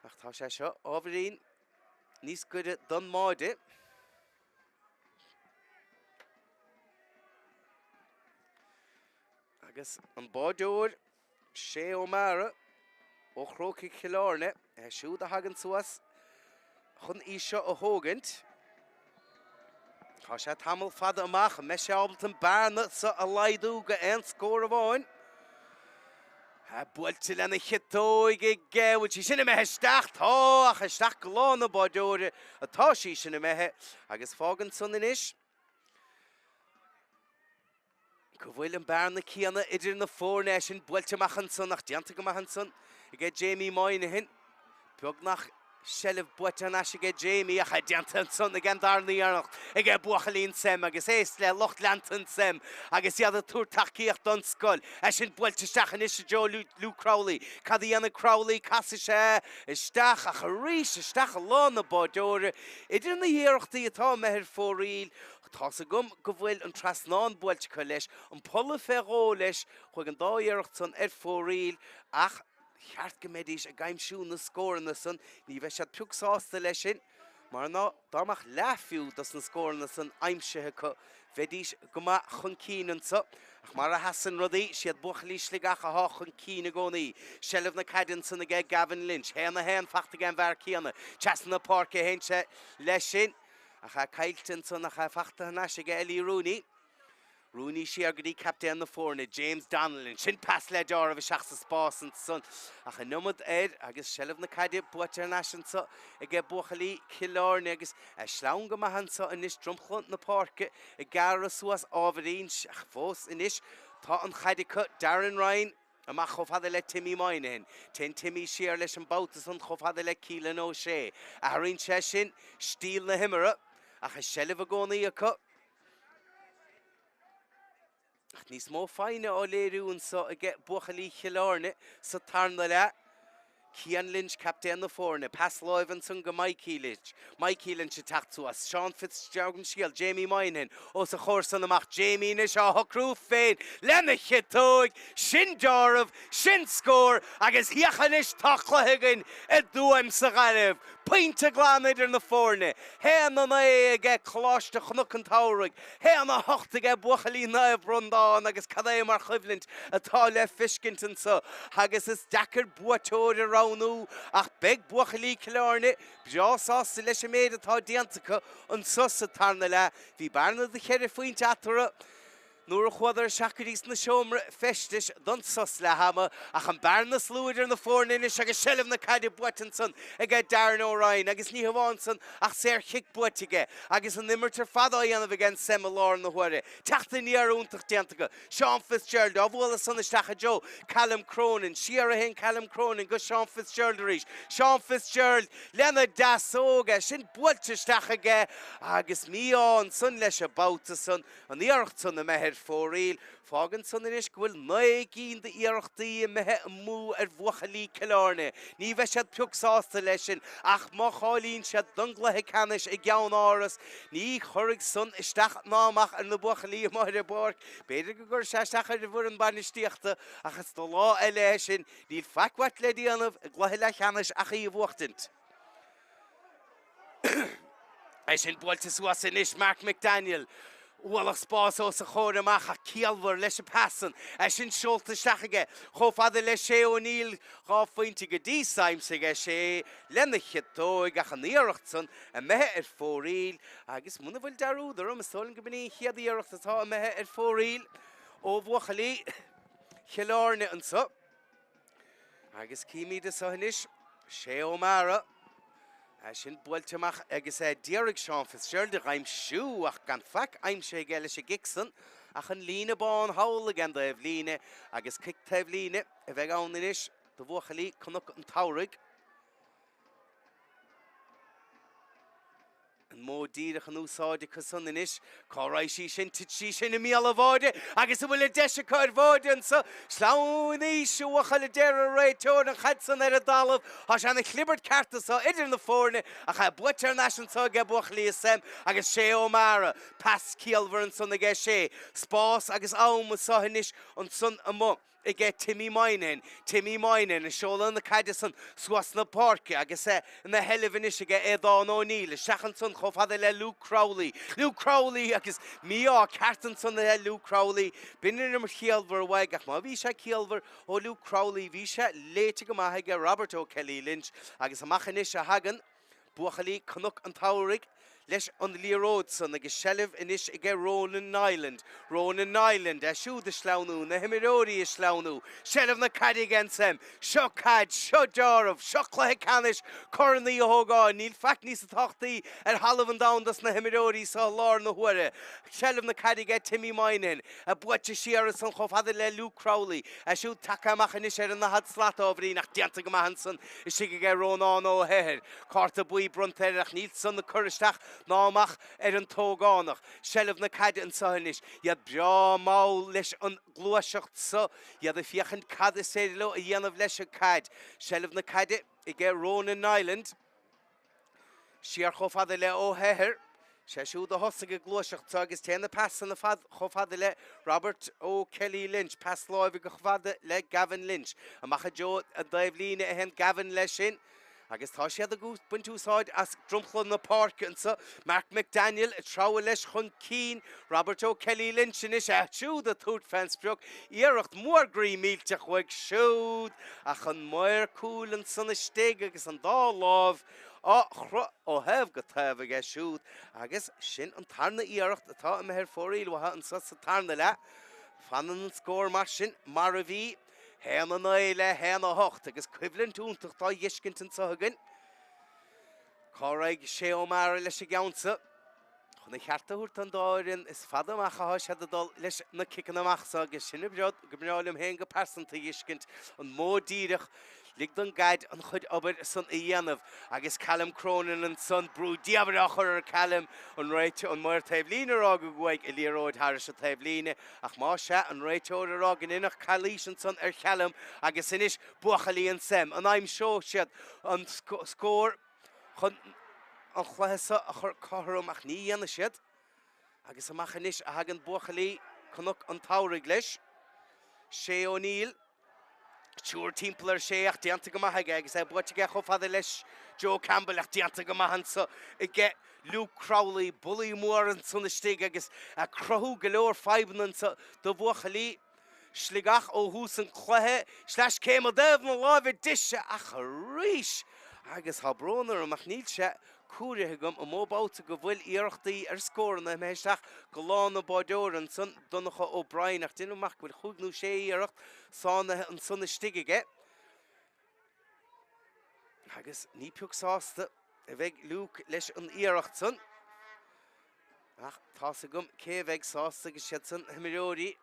Ach tá sé seo ábhairín níos gaire don mbáide. Agus an báideoir Shay O'Mara ó Chrócaigh Chill Airne, é siúd a thagann suas chun í seo a thógaint. Tá sé tamall fada amach, an mbeidh sé ábalta an bearna seo a laghdú go aon scór amháin? Buailte lena chiotóig aige, bhfuil sí sin imithe isteach? Tá, ach isteach go lámh an bháideora atá sí sin imithe agus fágann san anois go bhfuil an bearna céanna idir na foirne, é sin buailte amach ansan ach déanta go maith ansan aige Jamie Moynihan. Beagnach seilbh buaite thar n-ais aige Jamie ach é déanta ansan ag an darna iarracht aige buachaillí an SEM agus éist le lucht leanta an SEM agus iad ag tabhairt tacaíocht don scoil. É sin buailte isteach anois i dtreo Luke Crowley. Cad a dhéanfaidh Crowley? Casfaidh sé isteach ach arís isteach i lámha an bháideora. Idir na hiarrachtaí atá imithe ar fóraoil, Tá's agam go bhfuil an trasnán buailte acu leis, an polla fé dhó leis, chuaigh an dá iarracht san ar fóraoil ach cheart go mbeidís ag aimsiú na scóranna san, ní bheidh siad pioc sásta leis sin mar ná dá mbeadh leath fiú dos na scóranna san aimsithe acu bheidís go maith chun cinn anso. Ach mar a sheasann rudaí, siad buachaillí Sligeach athá chun cinn i gcónaí. Seilbh na caide ansan aige Gavin Lynch. Haon a haon fachta ag an bhfear céanna. Trasna na páirce a théann sé leis sin. Ach é caillte ansan ach é fachta thar n-ais aige Ellie Rooney. Rooney siar go dtí captaen na foirne, James Donnellan. Sin pas le deáramh isteach sa spás ansan ach an iomad air agus seilbh na caide buaite thar n-ais anso aige buachaillí Chill Airne agus é sleamhain go maith anso anois dromchla na páirce ag gearradh suas ábhairín ach fós anois tá an chaid acu Darren Ryan Amach chomh fada le Timmy Moynihan. Téann Timmy siar leis an babhta san chomh fada le Keelan O'Shea. Athraíonn sé sin stíl na himeartha ach an seilbh i gcónaí acu. Ach níos mó foighne á léiriú anso aige buachaillí Chill Airne sa tarna leath. Cian Lynch, captaen na foirne. Pas láimhe ansan go Mikey Lynch. Mikey Lynch ag teacht suas. Seán Fitz, gabh mo leithscéal, Jamie Moynihan os a chomhair san amach. Jamie anois á shocrú féin lena chiotóig. Sin deáramh, sin scór agus féach anois tá cluiche againn i dTuaim sa Ghaillimh. Pointe glan idir na foirne. 1, 9 aige Coláiste Chnoc an tSamhraidh. 1, 8 aige buachaillí Naomh Breandán agus cad é mar choimhlint atá le feiscint anso agus is deacair buaiteoir a roghnú ach beidh buachaillí Chill Airne breá sásta leis an méid atá déanta acu anso sa tarna leath. Bhí bearna de cheithre phointe eatarthu. Nuair a chuadar isteach go dtí sna seomra feistis don sos leath ama, ach an bearna is lú idir na foirne anois agus seilbh na caide buaite ansan aige Darren O'Ryan agus ní hamháin san ach saor chic buaite aige agus an imirt ar fad á dhéanamh aige an SEM i láthair na huaire. Teacht aniar iontach déanta acu. Seán Fitzgerald á bhualadh san isteach i dtreo Callum Cronin. Siar a théann Callum Cronin go Seán Fitzgerald arís. Seán Fitzgerald lena deasóg, é sin buailte isteach aige agus mí-ádh ansan leis an babhta san. An iarracht san imithe ar fóraoil, fágann san anois go bhfuil 9 gcinn d'iarrachtaí imithe amú ar bhuachaillí Chill Airne. Ní bheidh siad pioc sásta leis sin ach má cháilíonn siad don gcluiche ceannais i gceann Áras, ní chuirfidh san isteach ná amach ar na buachaillí amuigh ar an bpáirc. B'fhéidir go gcuirfidh sé isteach ar an bhfoireann bainistíochta ach is do lá eile é sin. Níl faic uait le déanamh i gcluiche leathcheannais ach í a bhuachtaint. É sin buailte suas anois, Mark McDaniel. Ualach spáis os a chomhair amach ach ciallmhar leis an pas san. É sin seolta isteach aige chomh fada le Shay O'Neill. 2 phointe go dtí so aimsithe aige Shay lena chiotóig ach an iarracht san imithe ar fóraoil agus muna bhfuil dearúd orm is dóigh liom go b'in í an chéad iarracht atá imithe ar fóraoil ó bhuachaillí Chill Airne anso. Agus címid anso anois, Shay O'Mara. É sin buailte amach agus é d'iarraidh Seán Fitzgerald a dh'aimsiú ach gan faic aimsithe aige leis an gcic san ach an líne bán thall ag an dtaobh líne agus cic taobh líne a bheidh ann anois do bhuachaillí Cnoc an tSamhraidh. An modh díreach in úsáid acu san anois. Cá raghaidh sí sin? Titfidh sí sin i mbéal an bháide agus an bhfuil an deis acu ar bháide anso? Sleamhnaís, a bhuachaill, a deir an réiteoir, an chaid san ar an dtalamh. Tá sé ina chlibirt ceart anso idir na foirne ach é buaite thar n-ais anso aige buachaillí SEM agus Shay O'Mara. Pas ciallmhar ansan aige Shay. Spás agus am anso anois ansan amuigh. aige Timmy Moynihan. Timmy Moynihan ag seoladh na caide san suas na páirce agus é ina sheilbh anois aige Aodán O'Neill. Isteach ansan chomh fada le Luke Crowley. Luke Crowley agus mí-ádh ceart ansan le Luke Crowley. B'in an imirt chiallmhar uaidh ach má bhí sé ciallmhar ó Luke Crowley bhí sé léite go maith aige Robert O'Kelly Lynch agus amach anois a thagann Buachaillí Cnoc an tSamhraidh leis an liathróid san agus seilbh anois aige Ronan Niland. Ronan Niland, é siúd ag sleamhnú, na himreoirí ag sleamhnú. Seilbh na caide aige ansan. Seo caid, seo deáramh, seo cluiche ceannais Corn Uí Ógáin. Níl faic níosa tábhachtaí ar thalamh an domhain dos na himreoirí so i láthair na huaire. Seilbh na caide aige Timmy Moynihan. É buaite siar ansan chomh fada le Luke Crowley. É siúd tagtha amach anois ar an ndaichead slat ábhairín ach déanta go maith ansan istigh aige Rónán Ó hEithir. Cárta buí bronnta air ach níl san ag cur isteach ná amach ar an t-ógánach. Seilbh na caide anso anois. Iad breá mall leis an gluaiseacht so. Iad ag féachaint cad is féidir leo a dhéanamh leis an gcaid. Seilbh na caide aige Ronan Niland. Siar chomh fada le Ó hEithir. Sé siúd a thosaigh an gluaiseacht seo agus téann na pasanna fad chomh fada le Robert O'Kelly Lynch. Pas láimhe chomh fada le Gavin Lynch. Amach i dtreo an dtaobh líne a théann Gavin leis sin. Agus tá siad ag baint úsáid as dromchla na páirce anso. Mark McDaniel ag treabhadh leis chun cinn. Robert O'Kelly Lynch anois, é siúd ag tabhairt fén sprioc. Iarracht mhór groí millteach uaidh siúd ach an maor cúil ansan istigh agus an dá lámh á chroith ó thaobh go taobh aige siúd agus sin an tarna iarracht atá imithe ar fóraoil uathu anso sa tarna leath. Fanann an scór mar sin mar a bhí, 1-9 le 1-8 agus coimhlint iontach dá dh'fheiscint anso againn. Cá raghaidh Shay O'Mara leis an gceann so? Chun an cheart a thabhairt don dá fhoireann, is fada amach atá siad ag dul leis na ciceanna amach so agus sin an rud go mbreá liom féin go pearsanta a dh'fheiscint, an modh díreach, lig don gcaid an chuid obair san a dhéanamh agus Callum Cronin ansan, brú diamhair á chur ar Callum, an réiteoir, an maor taobh líne a rá go gcuaigh an liathróid thairis an taobh líne ach má sea, an réiteoir a rá go ndéanfadh calaois ansan ar Challum agus anois buachaillí an SEM, an aimseoidh siad an scór? chun an chluiche seo a chur cothrom ach ní dhéanfaidh siad. Agus amach anois a thagann buachaillí Cnoc an tSamhraidh leis. Shay O'Neill. Triúr timpeall ar Shay ach déanta go maith aige agus é buaite aige chomh fada leis Joe Campbell ach déanta go maith anso aige Luke Crowley. Bullaí mór ansan istigh agus ag cruthú go leor fadhbanna anso do bhuachaillí. Sligeach ó thús an chluiche, sleaschéim i dtaobh na láimhe deise ach arís agus tá brón orm ach níl sé. Comhairithe agam an mó babhta go bhfuil iarrachtaí ar scóranna imithe isteach go lána báireora ansan, Donncha O'Brien, ach deinim amach go bhfuil chúig nó sé iarracht sáinnithe ansan istigh aige. Agus ní pioc sásta a bheidh Luke leis an iarracht san. Ach tá's agam cé a bheidh sásta agus siad san na himreoirí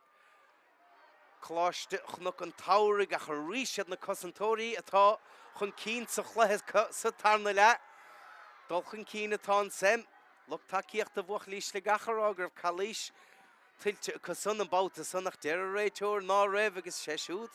Coláiste Chnoc an tSamhraidh ach arís siad na cosantóirí atá chun cinn sa chluiche sa tarna leath. Dul chun cinn atá ansan. Lucht tacaíochta bhuachaillí Sligeach a rá go raibh calaois tuillte acu san an babhta san ach deir an réiteoir ná raibh agus sé siúd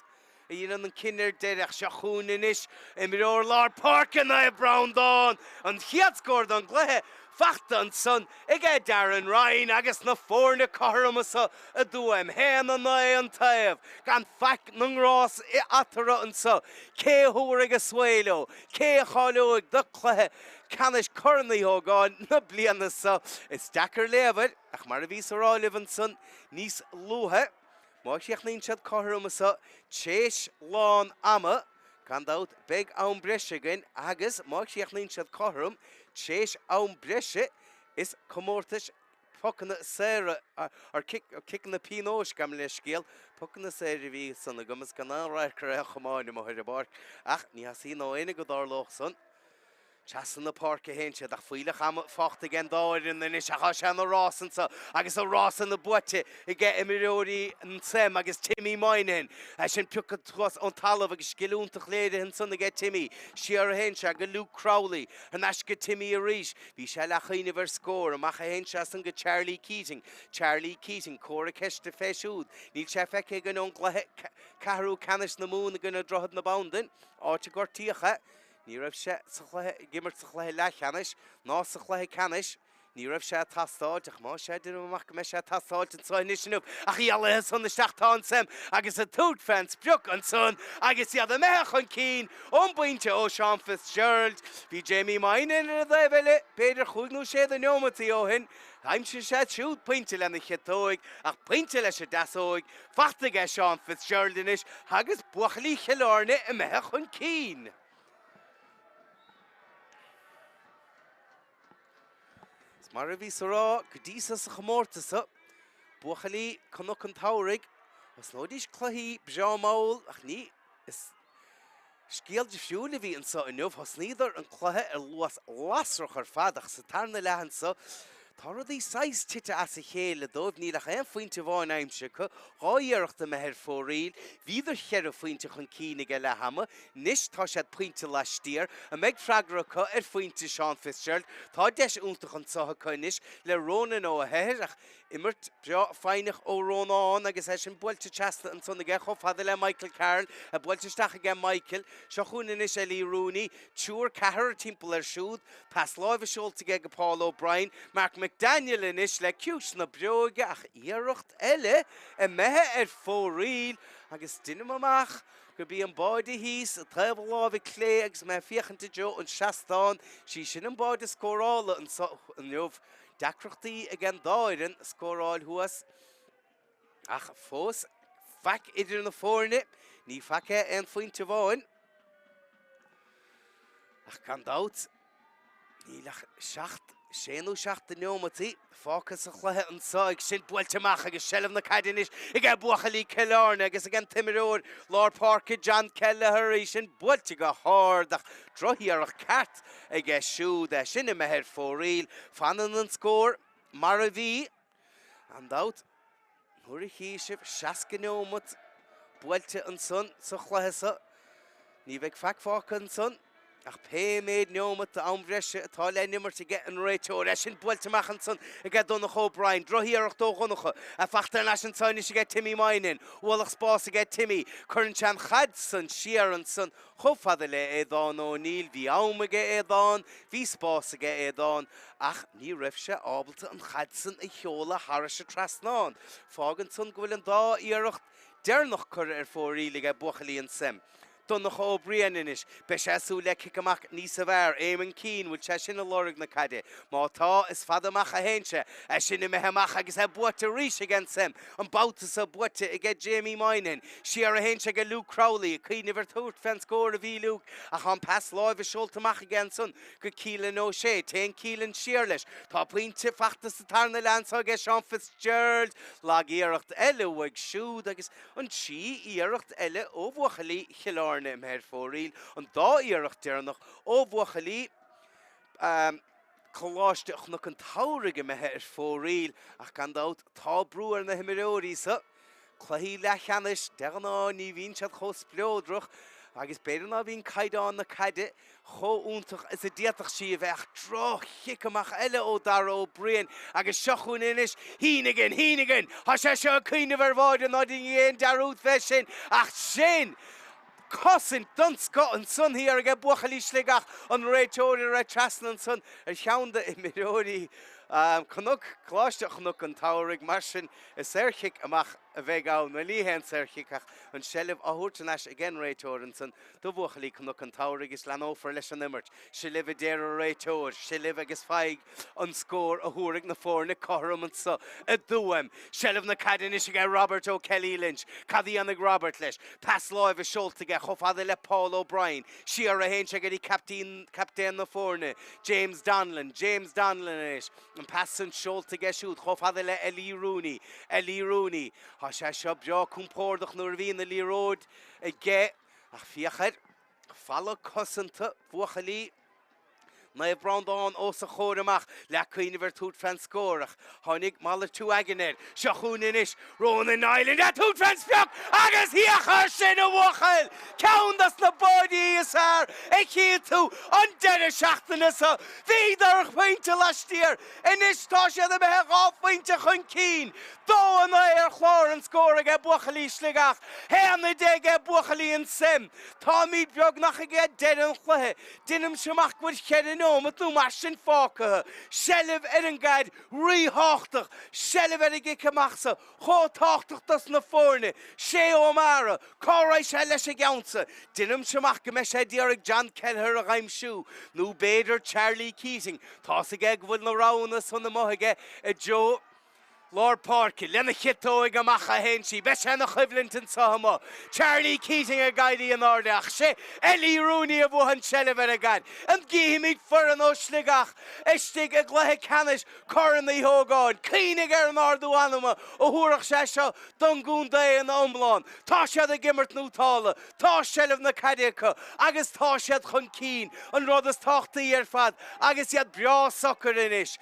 a dhéanann an cinneadh ar deireadh. Ach seo chugainn anois imreoir lár páirce Naomh Breandán, an chéad scór don gcluiche fachta ansan aige Darren Ryan agus na foirne cothrom anso i dTuaim, 1-9 an taobh, gan faic na ngrás eatarthu anso. Cé a thabharfaidh a svae leo? Cé a cháileoidh do chluiche ceannais Chorn Uí Ógáin na bliana seo? Is deacair léamh air. Ach mar a bhíos a rá libh ansan níos luaithe, má chríochnaíonn siad cothrom anso tréis lán ama, gan dabht beidh am breise againn agus má chríochnaíonn siad cothrom tréis am breise, is comórtais pocanna saora, or ciceanna pionóis, gabh mo leithscéal, pocanna saora a bhí ansan agam is gan aon radharc ar aon chamáin amuigh ar an bpáirc ach ní as ionadh éinne go dtarlódh san. Trasna na páirce a théann siad ach fuílleach ama fágtha ag an dá fhoireann anois ach tá sé ina rás anso agus an rás ina buaite ag imreoirí an tSeim agus Timmy Moynihan. É sin pioctha suas ón talamh agus scil iontach léirithe ansan aige Timmy. Siar a théann sé go Luke Crowley. Thar n-ais go Timmy arís. Bhí sé le cuimhneamh ar scór. Amach a théann sé ansan go Charlie Keating. Charlie Keating, comhartha ceiste fé siúd. Níl sé feicthe againn ón gcluiche ceathrú ceannais na Mumhan i gcoinne Droichead na Bandan, áit a gortaíodh é. Ní raibh sé sa chluiche, ag imirt sa chluiche leathcheannais ná sa chluiche ceannais. Ní raibh sé ag teastáilt, ach más ea, deinim amach go mbeidh sé ag teastáilt anso anois inniu. Ach éalaithe san isteach tá an tSeim agus ag tabhairt fén sprioc ansan agus iad imithe chun cinn ón bpointe ó Seán Fitzgerald. Bhí Jamie Moynihan ar an dtaobh eile, b'fhéidir chúig nó sé de neomataí ó shin. D'aimsigh sé siúd pointe lena chiotóig, ach pointe leis an deasóig fachta aige Seán Fitzgerald anois agus buachaillí Chill Airne imithe chun cinn. Is mar a bhíos a rá go dtí so sa chomórtas so, buachaillí Cnoc an tSamhraidh, thosnóidís cluichí breá mall ach ní is Scéal difriúil a bhí anso inniu. Thosnaíodar an cluiche ar luas lasrach ar fad ach sa tarna leath anso, tá rudaí saghas tite as a chéile dóibh. Níl ach aon phointe amháin aimsithe acu, dhá iarracht imithe ar fóraoil. Bhíodar cheithre phointe chun cinn ag leath ama. Anois tá siad pointe laistiar. An mbeidh freagra acu ar phointe Seán Fitzgerald? Tá deis iontach anso acu anois le Ronan Ó hEithir ach Imirt breá foighneach ó Rónán agus é sin buailte trasna ansan aige chomh fada le Michael Carroll, é buailte isteach aige Michael. Seo chugainn anois Ellie Rooney, triúr, ceathrar timpeall air siúd. Pas láimhe seolta aige go Paul O'Brien. Mark McDaniel anois le ciumhais na bréige ach iarracht eile imithe ar fóraoil agus deinim amach gurb í an báide thíos i dtaobh a láimhe clé agus mé ag féachaint i dtreo an seastán, sí sin an báide scórála anso inniu. Deacrachtaí ag an dá fhoireann scóráil thuas ach fós faic idir na foirne, ní faic é aon phointe amháin. Ach gan dabht, níl ach seacht, sé nó seacht de neomataí fágtha sa chluiche anso ag sin buailte amach agus seilbh na caide anois ag buachaillí Chill Airne agus ag an t-imreoir lár páirce John Kelleher, í sin buailte go hard ach drochiarracht ceart aige siúd, é sin imithe ar fóraoil. Fanann an scór mar a bhí. Gan dabht, nuair a chí sibh 60 neomat buailte ansan sa chluiche so, ní bheidh faic fágtha ansan ach pé méid neomat d'am bhreise atá le n-imirt aige an réiteoir. É sin buailte amach ansan aige Donncha O'Brien. Drochiarracht ó Dhonncha. É fachta thar n-ais anso anois aige Timmy Moynihan. Ualach spás aige Timmy. Cuireann sé an chaid san siar ansan Chomh fada le Aodán O'Neill, bhí am aige Aodán, bhí spás aige Aodán, ach ní raibh sé ábalta an chaid san a sheoladh thairis an trasnán. Fágann san go bhfuil an dá iarracht deireanach curtha ar fóraoil aige buachaillí an tSeim. Donncha Ó Briain anois. Beidh sé ag súil le cic amach níosa bhfearr. Éamonn Keane, bhfuil sé sin ag lorg na caide? Má tá, is fada amach a théann sé. É sin imithe amach agus é buaite arís ag an SEM. An babhta seo buaite aige Jamie Moynihan. Siar a théann sé go Luke Crowley, ag cuimhneamh ar tabhairt fén scór a bhí Luke ach tá an pas láimhe seolta amach aige ansan go Keelan O'Shea. Téann Keelan siar leis. Tá pointe fachta sa tarna leath anso aige Seán Fitzgerald. Lag-iarracht eile uaidh siúd agus an trí iarracht eile ó bhuachaillí Chill Airne imithe ar fóraoil, an dá iarracht deireanach ó bhuachaillí Coláiste Chnoc an tSamhraidh imithe ar fóraoil ach gan dabht tá brú ar na himreoirí sa cluichí leathcheannais. De ghnáth ní bhíonn siad chomh spleodrach agus b'fhéidir ná bhíonn caighdeán na caide chomh iontach is a d'fhéadfadh sí a bheith ach droch-chic amach eile ó Dara Ó Briain agus seo chugainn anois Heneghan, Heneghan! Tá sé seo ag cuimhneamh ar bháide ná déan aon dearúd fé sin ach sin cosaint den scoth ansan thiar aige buachaillí Sligeach, an réiteoir a raibh trasna ansan ar cheann d'imreoirí Cnoc, Coláiste Chnoc an tSamhraidh. Mar sin is saorchic amach a bheidh ann. Bhuel ní haon saorchic ach an seilbh á thabhairt thar n-ais ag an réiteoir ansan do bhuachaillí Cnoc an tSamhraidh is leanófar leis an imirt. Seo libh a deir an réiteoir, seo libh agus faigh an scór a thabharfaidh na foirne cothrom anso i dTuaim. Seilbh na caide anois aige Robert O'Kelly Lynch. Cad a dhéanfaidh Robert leis? Pas láimhe seolta aige chomh fada le Paul O'Brien. Siar a théann sé go dtí captaen na foirne, James Donlan. James Donlan anois. An pas san seolta aige siúd chomh fada le Ellie Rooney. Ellie Rooney. Tá sé seo breá compordach nuair a bhíonn an liathróid aige ach féach air. Falla cosanta bhuachaillí Naomh Breandán os a chomhair amach le cuimhneamh ar tabhairt fén scór ach tháinig malartú aigne air. Seo chugainn anois Ronan Niland ag tabhairt fén sprioc agus féach air sin a bhuachaill! Ceann dos na báidí is fearr a tchí tú an deireadh seachtaine seo. Bhíodar pointe laistiar, anois tá siad imithe 2 phointe chun cinn. 2, 9 ar chlár an scóir aige buachaillí Sligeach, 1, 10 aige buachaillí an SEM. Táimid beagnach ag deireadh an chluiche. Deinimse amach go bhfuil cheithre neomat nó mar sin fágtha. Seilbh ar an gcaid ríthábhachtach. Seilbh ar an gcic amach so chomh tábhachtach dos na foirne. Shay O'Mara, cá raghaidh sé leis an gceann so? Deinimse amach go mbeidh sé ag iarraidh John Kelleher a dh'aimsiú, nó b'fhéidir Charlie Keating. Tá's aige go bhfuil na roghanna san amuigh aige i dtreo lár páirce, lena chiotóig amach a théann sí. Beidh sé ina choimhlint anseo amuigh. Charlie Keating ag éirí in airde ach sé Ellie Rooney a bhuaigh an tseilbh ar an gcaid. An gcífimid foireann ó Shligeach istigh i gcluiche ceannais Chorn Uí Ógáin? Cuimhnigh ar an ardú anama a thabharfadh sé seo don gcontae ina iomlán. Tá siad ag imirt nótála, tá seilbh na caide acu agus tá siad chun cinn, an rud is tábhachtaí ar fad, agus iad breá socair anois.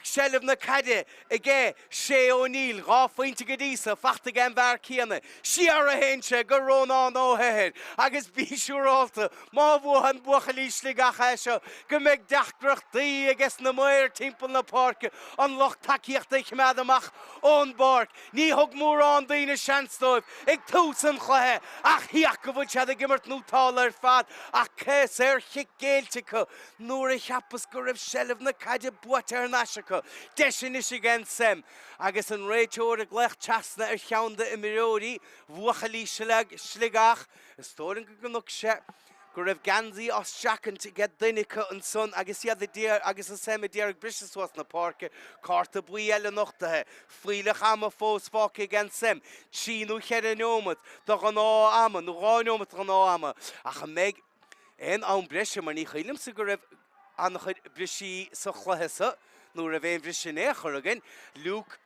Seilbh na caide aige Shay O'Neill, 2 phointe go dtí so, fachta ag an bhfear céanna. Siar a théann sé go Rónán Ó hEithir agus bí siúrálta má bhuann buachaillí Sligeach é seo go mbeidh deacrachtaí aige sna maoir timpeall na páirce an lucht tacaíochta a choimeád amach ón bpáirc. Ní thug mórán daoine seans dóibh ag tús an chluiche ach féach go bhfuil siad ag imirt nótála ar fad ach saorchic géillte acu Nuair a cheapas go raibh seilbh na caide buaite thar n-ais acu, deis anois ag an SEM agus an réiteoir ag glaoch trasna ar cheann d'imreoirí bhuachaillí Sligeach. Is dóigh liom go gconaic sé go raibh geansaí á streachaint aige duine acu ansan agus iad ag agus an SEM ag iarraidh briseadh suas na páirce. Cárta buí eile nochtaithe. Fuílleach ama fós fágtha ag an SEM, 3 nó 4 neomat de ghnáth ama, nó 2 neomat de ghnáth ama, ach an mbeidh Aon am breise mar ní cuimhin liomsa go raibh an-chuid brisí sa chluiche so, nó raibh aon bhriseadh in aon chor againn. Luke,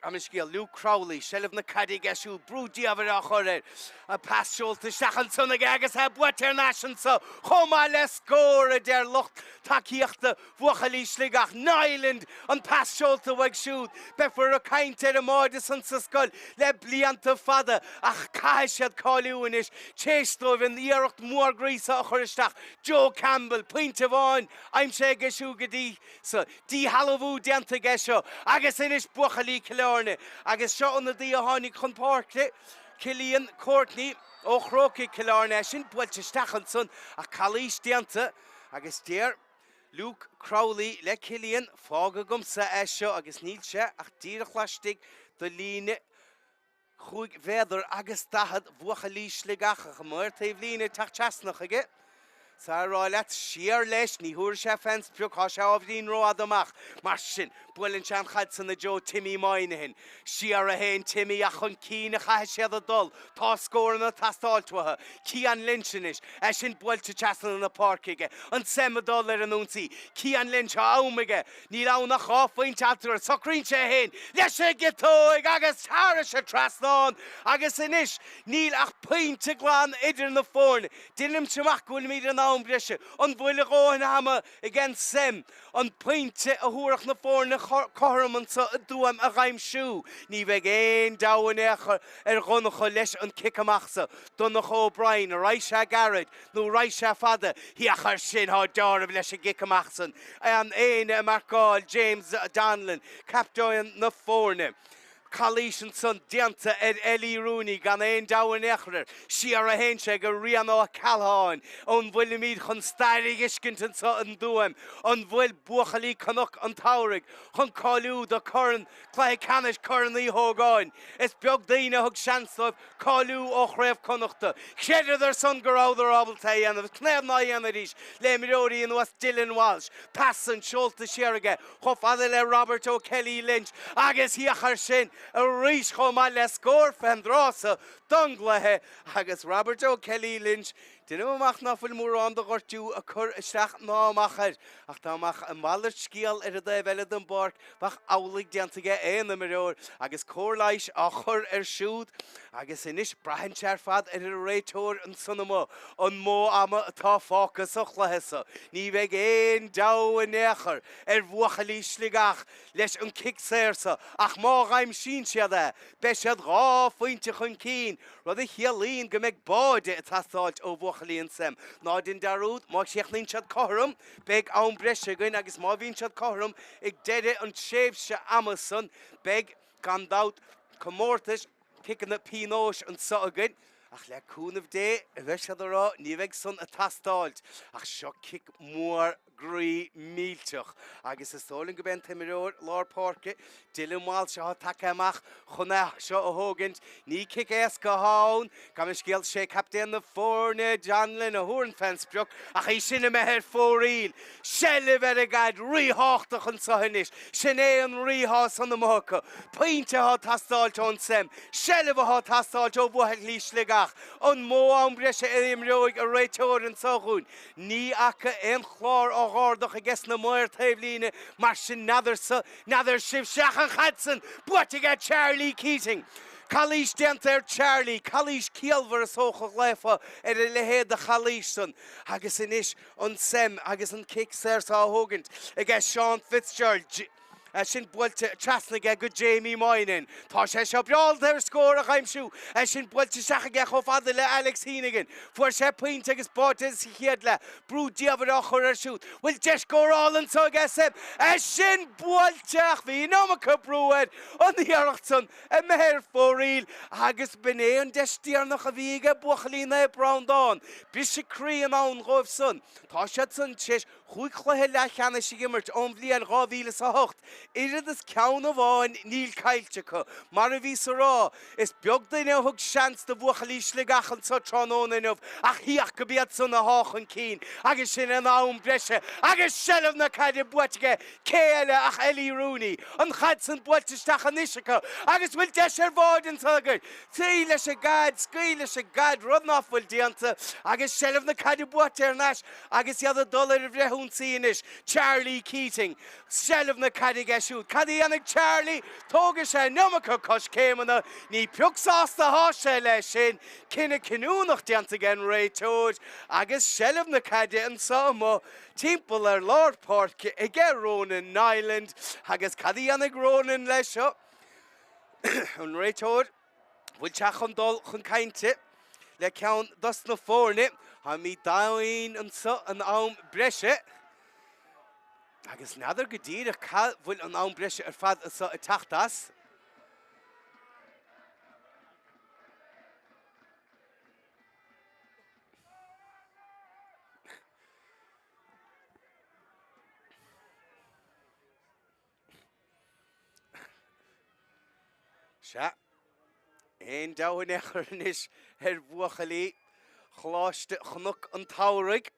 gabh mo leithscéal, Luke Crowley, seilbh na caide aige siúd, brú diamhair á chur air. An pas seolta isteach ansan aige agus é buaite thar n-ais anso chomh maith le scór, a deir lucht tacaíochta Bhuachaillí Sligeach, Niland, an pas seolta uaidh siúd. Beifear ag caint ar an mbáide san sa scoil le blianta fada ach caithfidh siad cáiliú anois t'éis dóibh an iarracht mhór groí seo a chur isteach. Joe Campbell, pointe amháin aimsithe aige siúd go dtí so. Díshealbhú déanta aige seo agus anois buachaillí Chill Airne agus seo ionadaí a tháinig chun páirce, Cillian Courtney ó Chrócaigh Chill Airne. É sin buailte isteach ansan ach calaois déanta agus deir Luke Crowley le Cillian, fág agamsa é seo agus níl sé ach díreach laistigh de líne. 5 mhéadar agus 40 bhuachaillí Sligeach ach an maor taobh líne ag teacht trasna chuige. 'S a rá leat, siar leis, ní thabharfaidh sé fén sprioc, thá sé ábhairín rófhada amach. Mar sin, buaileann sé an chaid san i dtreo Timmy Moynihan. Siar a théann Timmy ach chun cinn a chaithfidh siad a dul, tá scóranna ag teastáilt uathu. Cian Lynch anois, é sin buailte trasna na páirce aige, an SEM ag dul ar an ionsaí. Cian Lynch, tá am aige, Níl ann ach 2 phointe eatarthu. Socraíonn sé é féin leis an gciotóig agus thairis an trasnán agus anois níl ach pointe glan idir na foirne. Deinimse amach go bhfuilimid in am breise. An bhfuil a dhóthain ama ag an SEM an pointe a thabharfadh na foirne cothrom anso i dTuaim a dh'aimsiú? Ní bheidh aon deabhadh in aon chor ar Dhonncha leis an cic amach so. Donncha O'Brien, an raghaidh sé gairid? Nó raghaidh sé fada? Féach air sin, thá deáramh leis an gcic amach san. An éinne ag marcáil James Donlan, captaen na foirne. Calaois ansan déanta ar Ellie Rooney gan aon deabhadh in aon chor air. Siar a théann sé go Rian Ó Ceallacháin. An bhfuilimid chun stair a dh'fheiscint anso i dTuaim? An bhfuil buachaillí Cnoc an tSamhraidh chun cáiliú do Corn Cluiche Ceannais Corn Uí Hógáin? Is beag daoine a thug seans dóibh cáiliú ó Chraobh Connachta. Chreideadar san go rabhadar ábalta é a dhéanamh. Cnaod ná dhéanfaidís le imreoirí ar nós Dylan Walsh. Pas san seolta siar aige chomh fada le Robert O'Kelly Lynch agus féach air sin arís chomh maith le scór fén dtráth so don gcluiche agus Robert O'Kelly Lynch Deinim amach ná fuil mórán de ghortú ag cur isteach ná amach air, ach dá mbeadh a mhalairt scéal ar an dtaobh eile den bpáirc, bheadh amhlaidh déanta aige aon imreoir agus cóir leighis á chur air siúd. Agus anois braitheann sé ar fad ar an réiteoir ansan amuigh an mó ama atá fágtha sa chluiche so. Ní bheidh aon deabhadh in aon chor ar bhuachaillí Sligeach leis an cic saor so ach má dh'aimsíonn siad é, beidh siad 2 phointe chun cinn, rud a chiallaíonn go mbeidh báide ag teastáilt ó bhuachaillí an SEM. Ná dein dearúd, má chríochnaíonn siad cothrom, beidh am breise againn agus má bhíonn siad cothrom ag deireadh an tréimhse ama san, beidh, gan dabht, comórtais ciceanna pionóis anso againn. Ach le cúnamh Dé, a bheidh siad a rá, ní bheidh san ag teastáilt. Ach seo cic mór groí millteach agus is dóigh liom gurb é an t-imreoir lár páirce, Dylan Walsh, atá tagtha amach chun é seo a thógaint. Ní cic éasca atá ann, gabh mo leithscéal, sé captaen na foirne, Donlan, a thabharann fén sprioc ach í sin imithe ar fóraoil. Seilbh ar an gcaid ríthábhachtach anseo anois. Sin é an rí atá san amuigh acu. Pointe atá ag teastáilt ón SEM. Seilbh atá ag teastáilt ó bhuachaillí Sligeach. An mó am breise a imreoidh an réiteoir anseo dhúinn? Ní fhaca aon chlár á dh'ardach aige sna maoir taobhlíne, mar sin n'fheadarsa, n'fheadar sibhse ach an chaid san buaite aige Charlie Keating. Calaois déanta ar Charlie, calaois ciallmhar is dócha a ghlaofa ar a leithéid de chalaois san. Agus anois an SEM agus an cic saor so á thógaint aige Seán Fitzgerald. É sin buailte trasna aige go Jamie Moynihan. Tá sé seo breá ábalta ar scór a aimsiú. É sin buailte isteach aige chomh fada le Alex Heneghan. Fuair sé pointe agus báite sa chéad leath. Brú diamhair á chur air siúd. Bhfuil deis scórála anseo ag SEM? É sin buailte ach bhí an iomarca brú air an iarracht san imithe ar fóraoil agus b'in é an deis deireanach a bhí aige buachaillí Naomh Breandán. Briseadh croí in ann dhóibh san. Tá siad san tar éis Chúig chluiche leathcheannais a imirt ón bhliain 2008, oiread is ceann amháin níl caillte acu. Mar a bhíos a rá, is beag duine a thug seans do bhuachaillí Sligeach anseo tráthnóna inniu ach féach gurb iad san athá chun cinn agus sin in am breise agus seilbh na caide buaite aige cé eile ach Ellie Rooney. An chaid san buailte isteach anois acu agus bhfuil deis ar bháide anseo againn? Scaoil leis an gcaid, scaoil leis an gcaid, rud ná fuil déanta agus seilbh na caide buaite thar n-ais Agus iad ag dul ar an bhfrithionsaí anois, Charlie Keating, seilbh na caide aige siúd. Cad a dhéanfaidh Charlie? Tógfaidh sé an iomarca coiscéimeanna. Ní pioc sásta athá sé leis sin. Cinneadh cinniúnach déanta ag an réiteoir agus seilbh na caide anseo amuigh timpeall ar lár páirce aige Ronan Niland. Agus cad a dhéanfaidh Ronan leis seo? An réiteoir. Bhfuil sé chun dul chun cainte le ceann dos na foirne? Táimid domhain anseo in am breise agus n'fheadar go díreach cá bhfuil an am breise ar fad anseo ag teacht as. Sea. Aon deabhadh in aon chor anois ar bhuachaillí Choláiste Chnoc an tSamhraidh.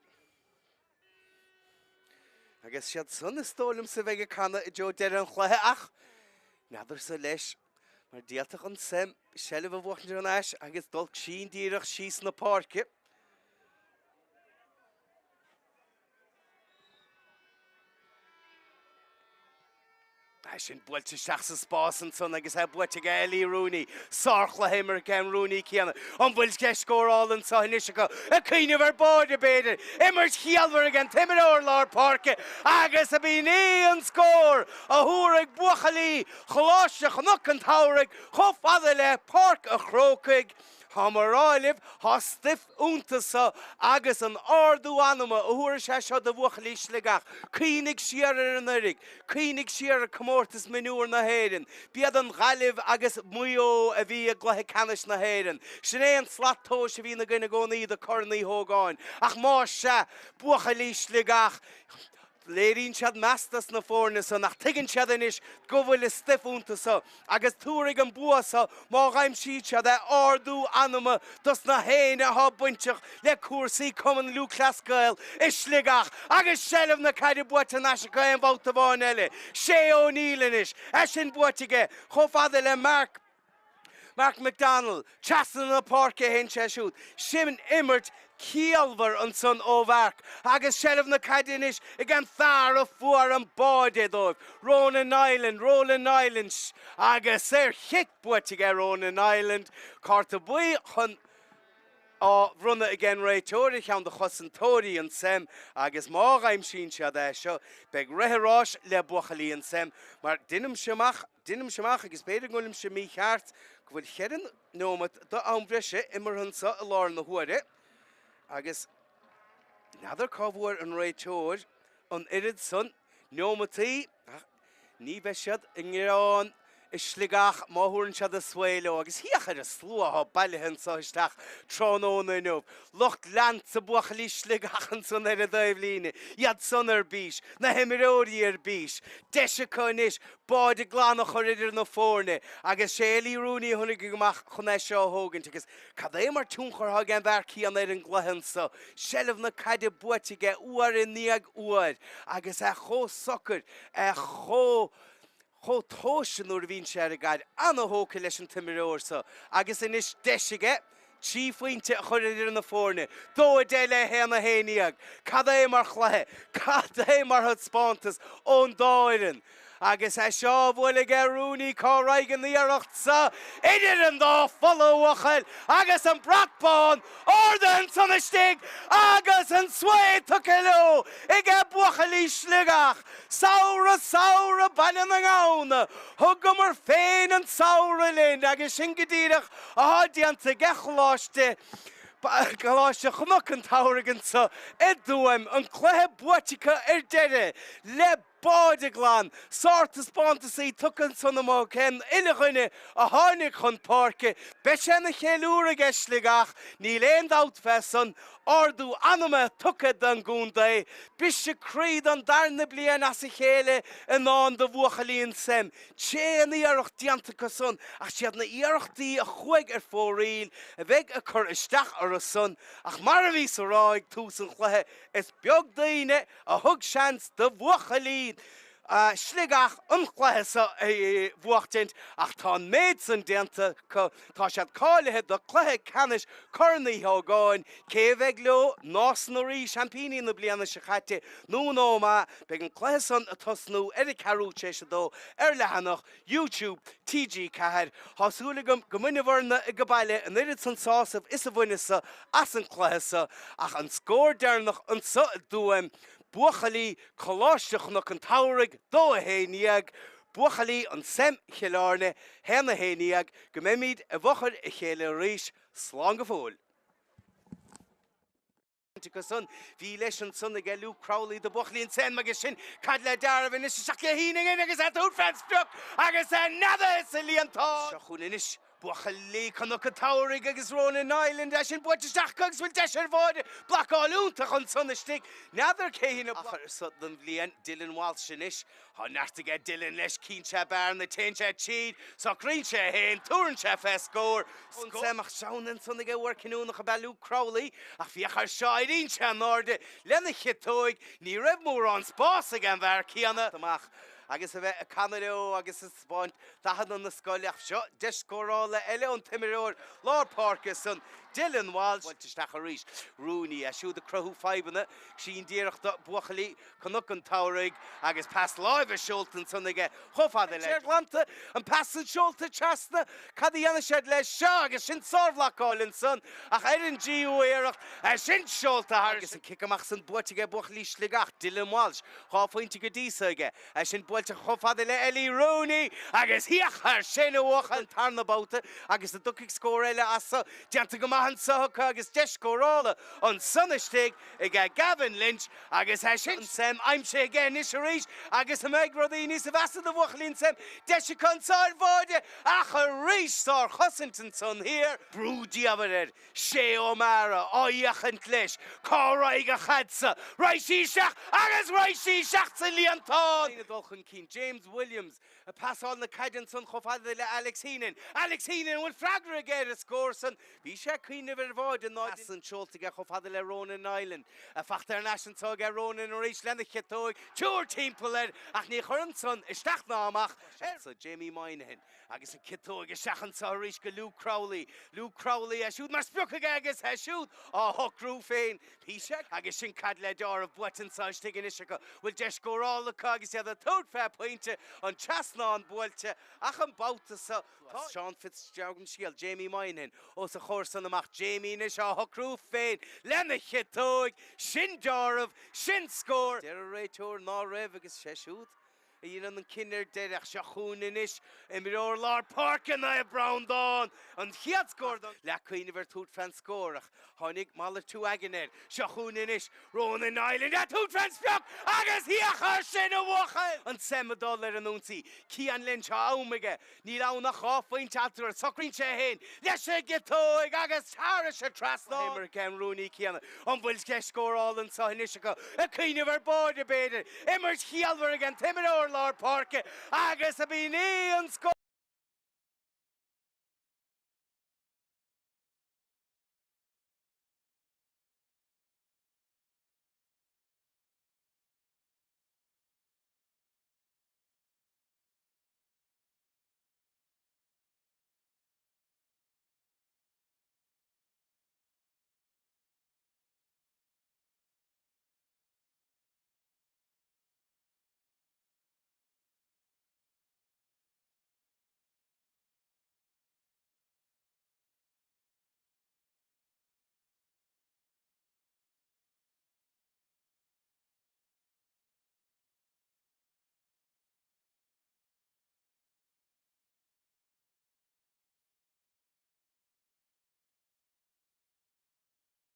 Agus siad san is dóigh liomsa a bheidh ag canadh i dtreo deireadh an chluiche ach n'fheadarsa leis mar d'fhéadfadh an SEM seilbh a bhuachaint thar n-ais agus dul sín díreach síos na páirce. É sin buailte isteach sa spás ansan agus é buaite aige Ellie Rooney. Sárchluiche imeartha ag an Rooney céanna. An bhfuil deis scórála anseo anois acu? Ag cuimhneamh ar bháide, b'fhéidir. Imirt chiallmhar ag an t-imreoir lár páirce agus ab in é an scór a thabharfaidh buachaillí Choláiste Chnoc an tSamhraidh chomh fada le Páirc a' Chrócaigh. Táim á rá libh, tá stuif iontu so agus an ardú anama a thabharfaidh sé seo do bhuachaillí Sligeach. Cuimhnigh siar ar anuraidh, cuimhnigh siar ar Comórtas Mionúr na hÉireann. B'iad an Ghaillimh agus Maigh Eo a bhí i gcluiche ceannais na hÉireann. Sin é an slat tomhais a bhíonn againn i gcónaí do Corn Uí Hógáin. Ach más ea, buachaillí Sligeach, Léiríonn siad meas dos na foirne san ach tuigeann siad anois go bhfuil a stuif iontu so agus tabharfaidh an bua so má dh'aimsíonn siad é ardú anama dos na héinne athá bainteach le cúrsaí Cumann Lúthchleas Gael i Sligeach agus seilbh na caide buaite thar n-ais acu aon bhabhta amháin eile. Shay O'Neill anois, é sin buaite aige chomh fada le Mark Mark McDonnell, trasna na páirce a théann sé siúd. Sin imirt ciallmhar ansan ó Mhark agus seilbh na caide anois ag an fear a fuair an báide dóibh, Ronan Niland, Roland Niland agus saor-chic buaite aige Ronan Niland. Cárta buí chun á bhronnadh ag an réiteoir ar cheann de chosantóirí an SEM agus má dh'aimsíonn siad é seo beidh rith an ráis le buachaillí an SEM mar deinimse amach Deinimse amach, agus b'fhéidir go bhfuilimse mícheart, go bhfuil cheithre neomat d'am breise imeartha anseo i láthair na huaire agus n'fheadar cá bhfuair an réiteoir an oiread san neomataí ach ní bheidh siad i ngearán i Sligeach má thabharann siad a svae leo agus féach ar an slua atá bailithe anseo isteach tráthnóna inniu. Lucht leanta buachaillí Sligeach ansan ar an dtaobhlíne, iad san ar bís, na himreoirí ar bís, deis acu anois báide glan a chur idir na foirne agus sé Ellie Rooney a tháinig amach chun é seo a thógaint agus cad é mar tionchar atá ag an bhfear céanna ar an gcluiche anso. Seilbh na caide buaite aige uair i ndiaidh uair agus é chomh socair, é chomh chomh tomhaiste nuair a bhíonn sé ar an gcaid. Ana-thógtha leis an t-imreoir so agus anois deis aige 3 phointe a chur idir na foirne, 2, 10 le 1, 11. Cad é mar chluiche! Cad é mar thaispeántas ón dá fhoireann! Agus é seo á bhualadh aige Rooney, cá raghaidh an iarracht seo? Idir an dá pholla, a bhuachaill, agus an brat bán ardaithe ansan istigh agus an svae tugtha leo aige buachaillí Sligeach! Samhradh, samhradh Baile na nGamhna! Thugamar féin an samhradh linn agus sin go díreach atá déanta aige Choláiste Coláiste Chnoc an tSamhraidh anseo i dTuaim, an cluiche buaite acu ar deireadh le báide glan. Sártaispeántasaí tugtha ansan amuigh ag an uile dhuine a tháinig chun páirce. Beidh sé ina cheiliúradh aige Sligeach, níl aon dabht fé san. Ardú anama tugtha don gcontae, briseadh croí don darna bliain as a chéile i ndán do bhuachaillí an SEM. Tréan-iarracht déanta acu san ach siad na iarrachtaí a chuaigh ar fóraoil a bheidh ag cur isteach orthu san ach mar a bhíos a rá ag tús an chluiche is beag daoine a thug seans do bhuachaillí Sligeach an cluiche seo a bhuachtaint ach tá an méid san déanta acu. Tá siad cáilithe do cluiche ceannais Corn Uí Hógáin. Cé a bheidh leo? Nás na Rí, seaimpíní na bliana seo caite, nó an Ómaigh? Beidh an cluiche san ag tosnú ar a ceathrú tar éis a dó ar leathanach YouTube TG4. Tá súil agam go mbainfidh bhur-ne age baile an oiread san sásamh is a bhaineas-sa as an cluiche seo ach an scór deireanach anso i dTuaim, Buachaillí Coláiste Chnoc an tSamhraidh, 2, 11, Buachaillí an SEM Chill Airne, 1, 11, Go mbeimid i bhfochair a chéile arís, slán go fóill. acu san. Bhí leis ansan aige Luke Crowley do bhuachaillí an SEM agus sin caid le Darragh anois isteach le hEoghan agus é ag tabhairt fén sprioc agus é neadaithe sa líontán. Seo chugainn anois. Buachaillí Chnoc an tSamhraidh agus Ronan Niland, é sin buailte isteach acu agus bhfuil deis ar bháide. Blocáil iontach ansan istigh. N'fheadar cé hí na achar so den bhliain. Dylan Walsh anois. Tá neart aige Dylan leis. Cíonn sé bearna, téann sé tríd, socraíonn sé é féin, tabharann sé fé scór. Scór. Ach sean ansan aige uair cinniúnach ab ea Luke Crowley. Ach féach air seo, éiríonn sé in airde lena chiotóig. Ní raibh mórán spás ag an bhfear céanna. Amach agus a bheith ag canadh leo agus ag 'spáint dathanna na scoile ach seo deis scórála eile ón t-imreoir lár páirce san, Dylan Walsh. Buailte isteach arís. Rooney, é siúd ag cruthú fadhbanna. Sin díreach do bhuachaillí Chnoc an tSamhraidh agus pas láimhe seolta ansan aige chomh fada le glanta. An pas san seolta trasna. Cad a dhéanfaidh siad leis seo agus sin sárbhlocáil ansan ach ar an dtríú iarracht, é sin seolta thar agus an cic amach san buaite aige buachaillí Sligeach, Dylan Walsh. 2 phointe go dtí so aige. É sin buailte chomh fada le Ellie Rooney agus féach air sin a bhuachaill an tarna babhta agus an dtiocfaidh scór eile as so. Déanta go maith anso acu agus deis scórála ansan istigh aige Gavin Lynch agus é sin Sam aimsithe aige anois arís agus an mbeidh rudaí níos mheasa do bhuachaillí an Sam. Deis acu anso ar bháide ach arís sárchosaint ansan thiar. Brú diamhair air Shay O'Mara á fhéachaint leis. Cá raghaidh an chaid so? Raghaidh sí isteach agus raghaidh sí isteach sa líontán! Ag dul chun cinn, James Williams ag pasáil na caide ansan chomh fada le Alex Heenan. Alex Heenan, an bhfuil freagra aige ar an scór san? Bhí sé ag cuimhneamh ar bháide ná Pas san seolta aige chomh fada le Ronan Niland. Fachta thar n-ais anso aige Ronan arís lena chiotóig. Triúr timpeall air ach ní chuireann san isteach ná amach air. Jamie Moynihan. Agus an chiotóg isteach anseo arís go Luke Crowley. Luke Crowley, é siúd mar sprioc aige agus é siúd á shocrú féin. Bhí sé agus sin caid le deáramh buaite anseo istigh anois acu. Bhfuil deis scórála acu agus iad ag tabhairt fé pointe, an trasnán buailte ach an babhta seo tá Seán Fitzgerald scéal Jamie Moynihan os a chomhair san amach. Jamie anois á shocrú féin lena chiotóig. Sin deáramh, sin scór. Deir an réiteoir ná raibh agus sé siúd a dhéanann an cinneadh ar deireadh. Seo chugainn anois imreoir lár páirce Naomh Breandán, an chéad scór don. Le cuimhneamh ar tabhairt fén scór ach tháinig malartú aigne air. Seo chugainn anois Ronan Niland ag tabhairt fén sprioc agus féach air sin a bhuachaill! An tSeim ag dul ar an ionsaí. Cian Lynch tá am aige. Níl ann ach 2 phointe eatarthu. Socraíonn sé é féin leis an gciotóig agus thairis an trasnán. Imirce an Rooney céanna. An bhfuil deis scórála anseo anois acu? Ag cuimhneamh ar bháide, b'fhéidir. Imirt chiallmhar ag an t-imreoir lár páirce agus ab in í an scór.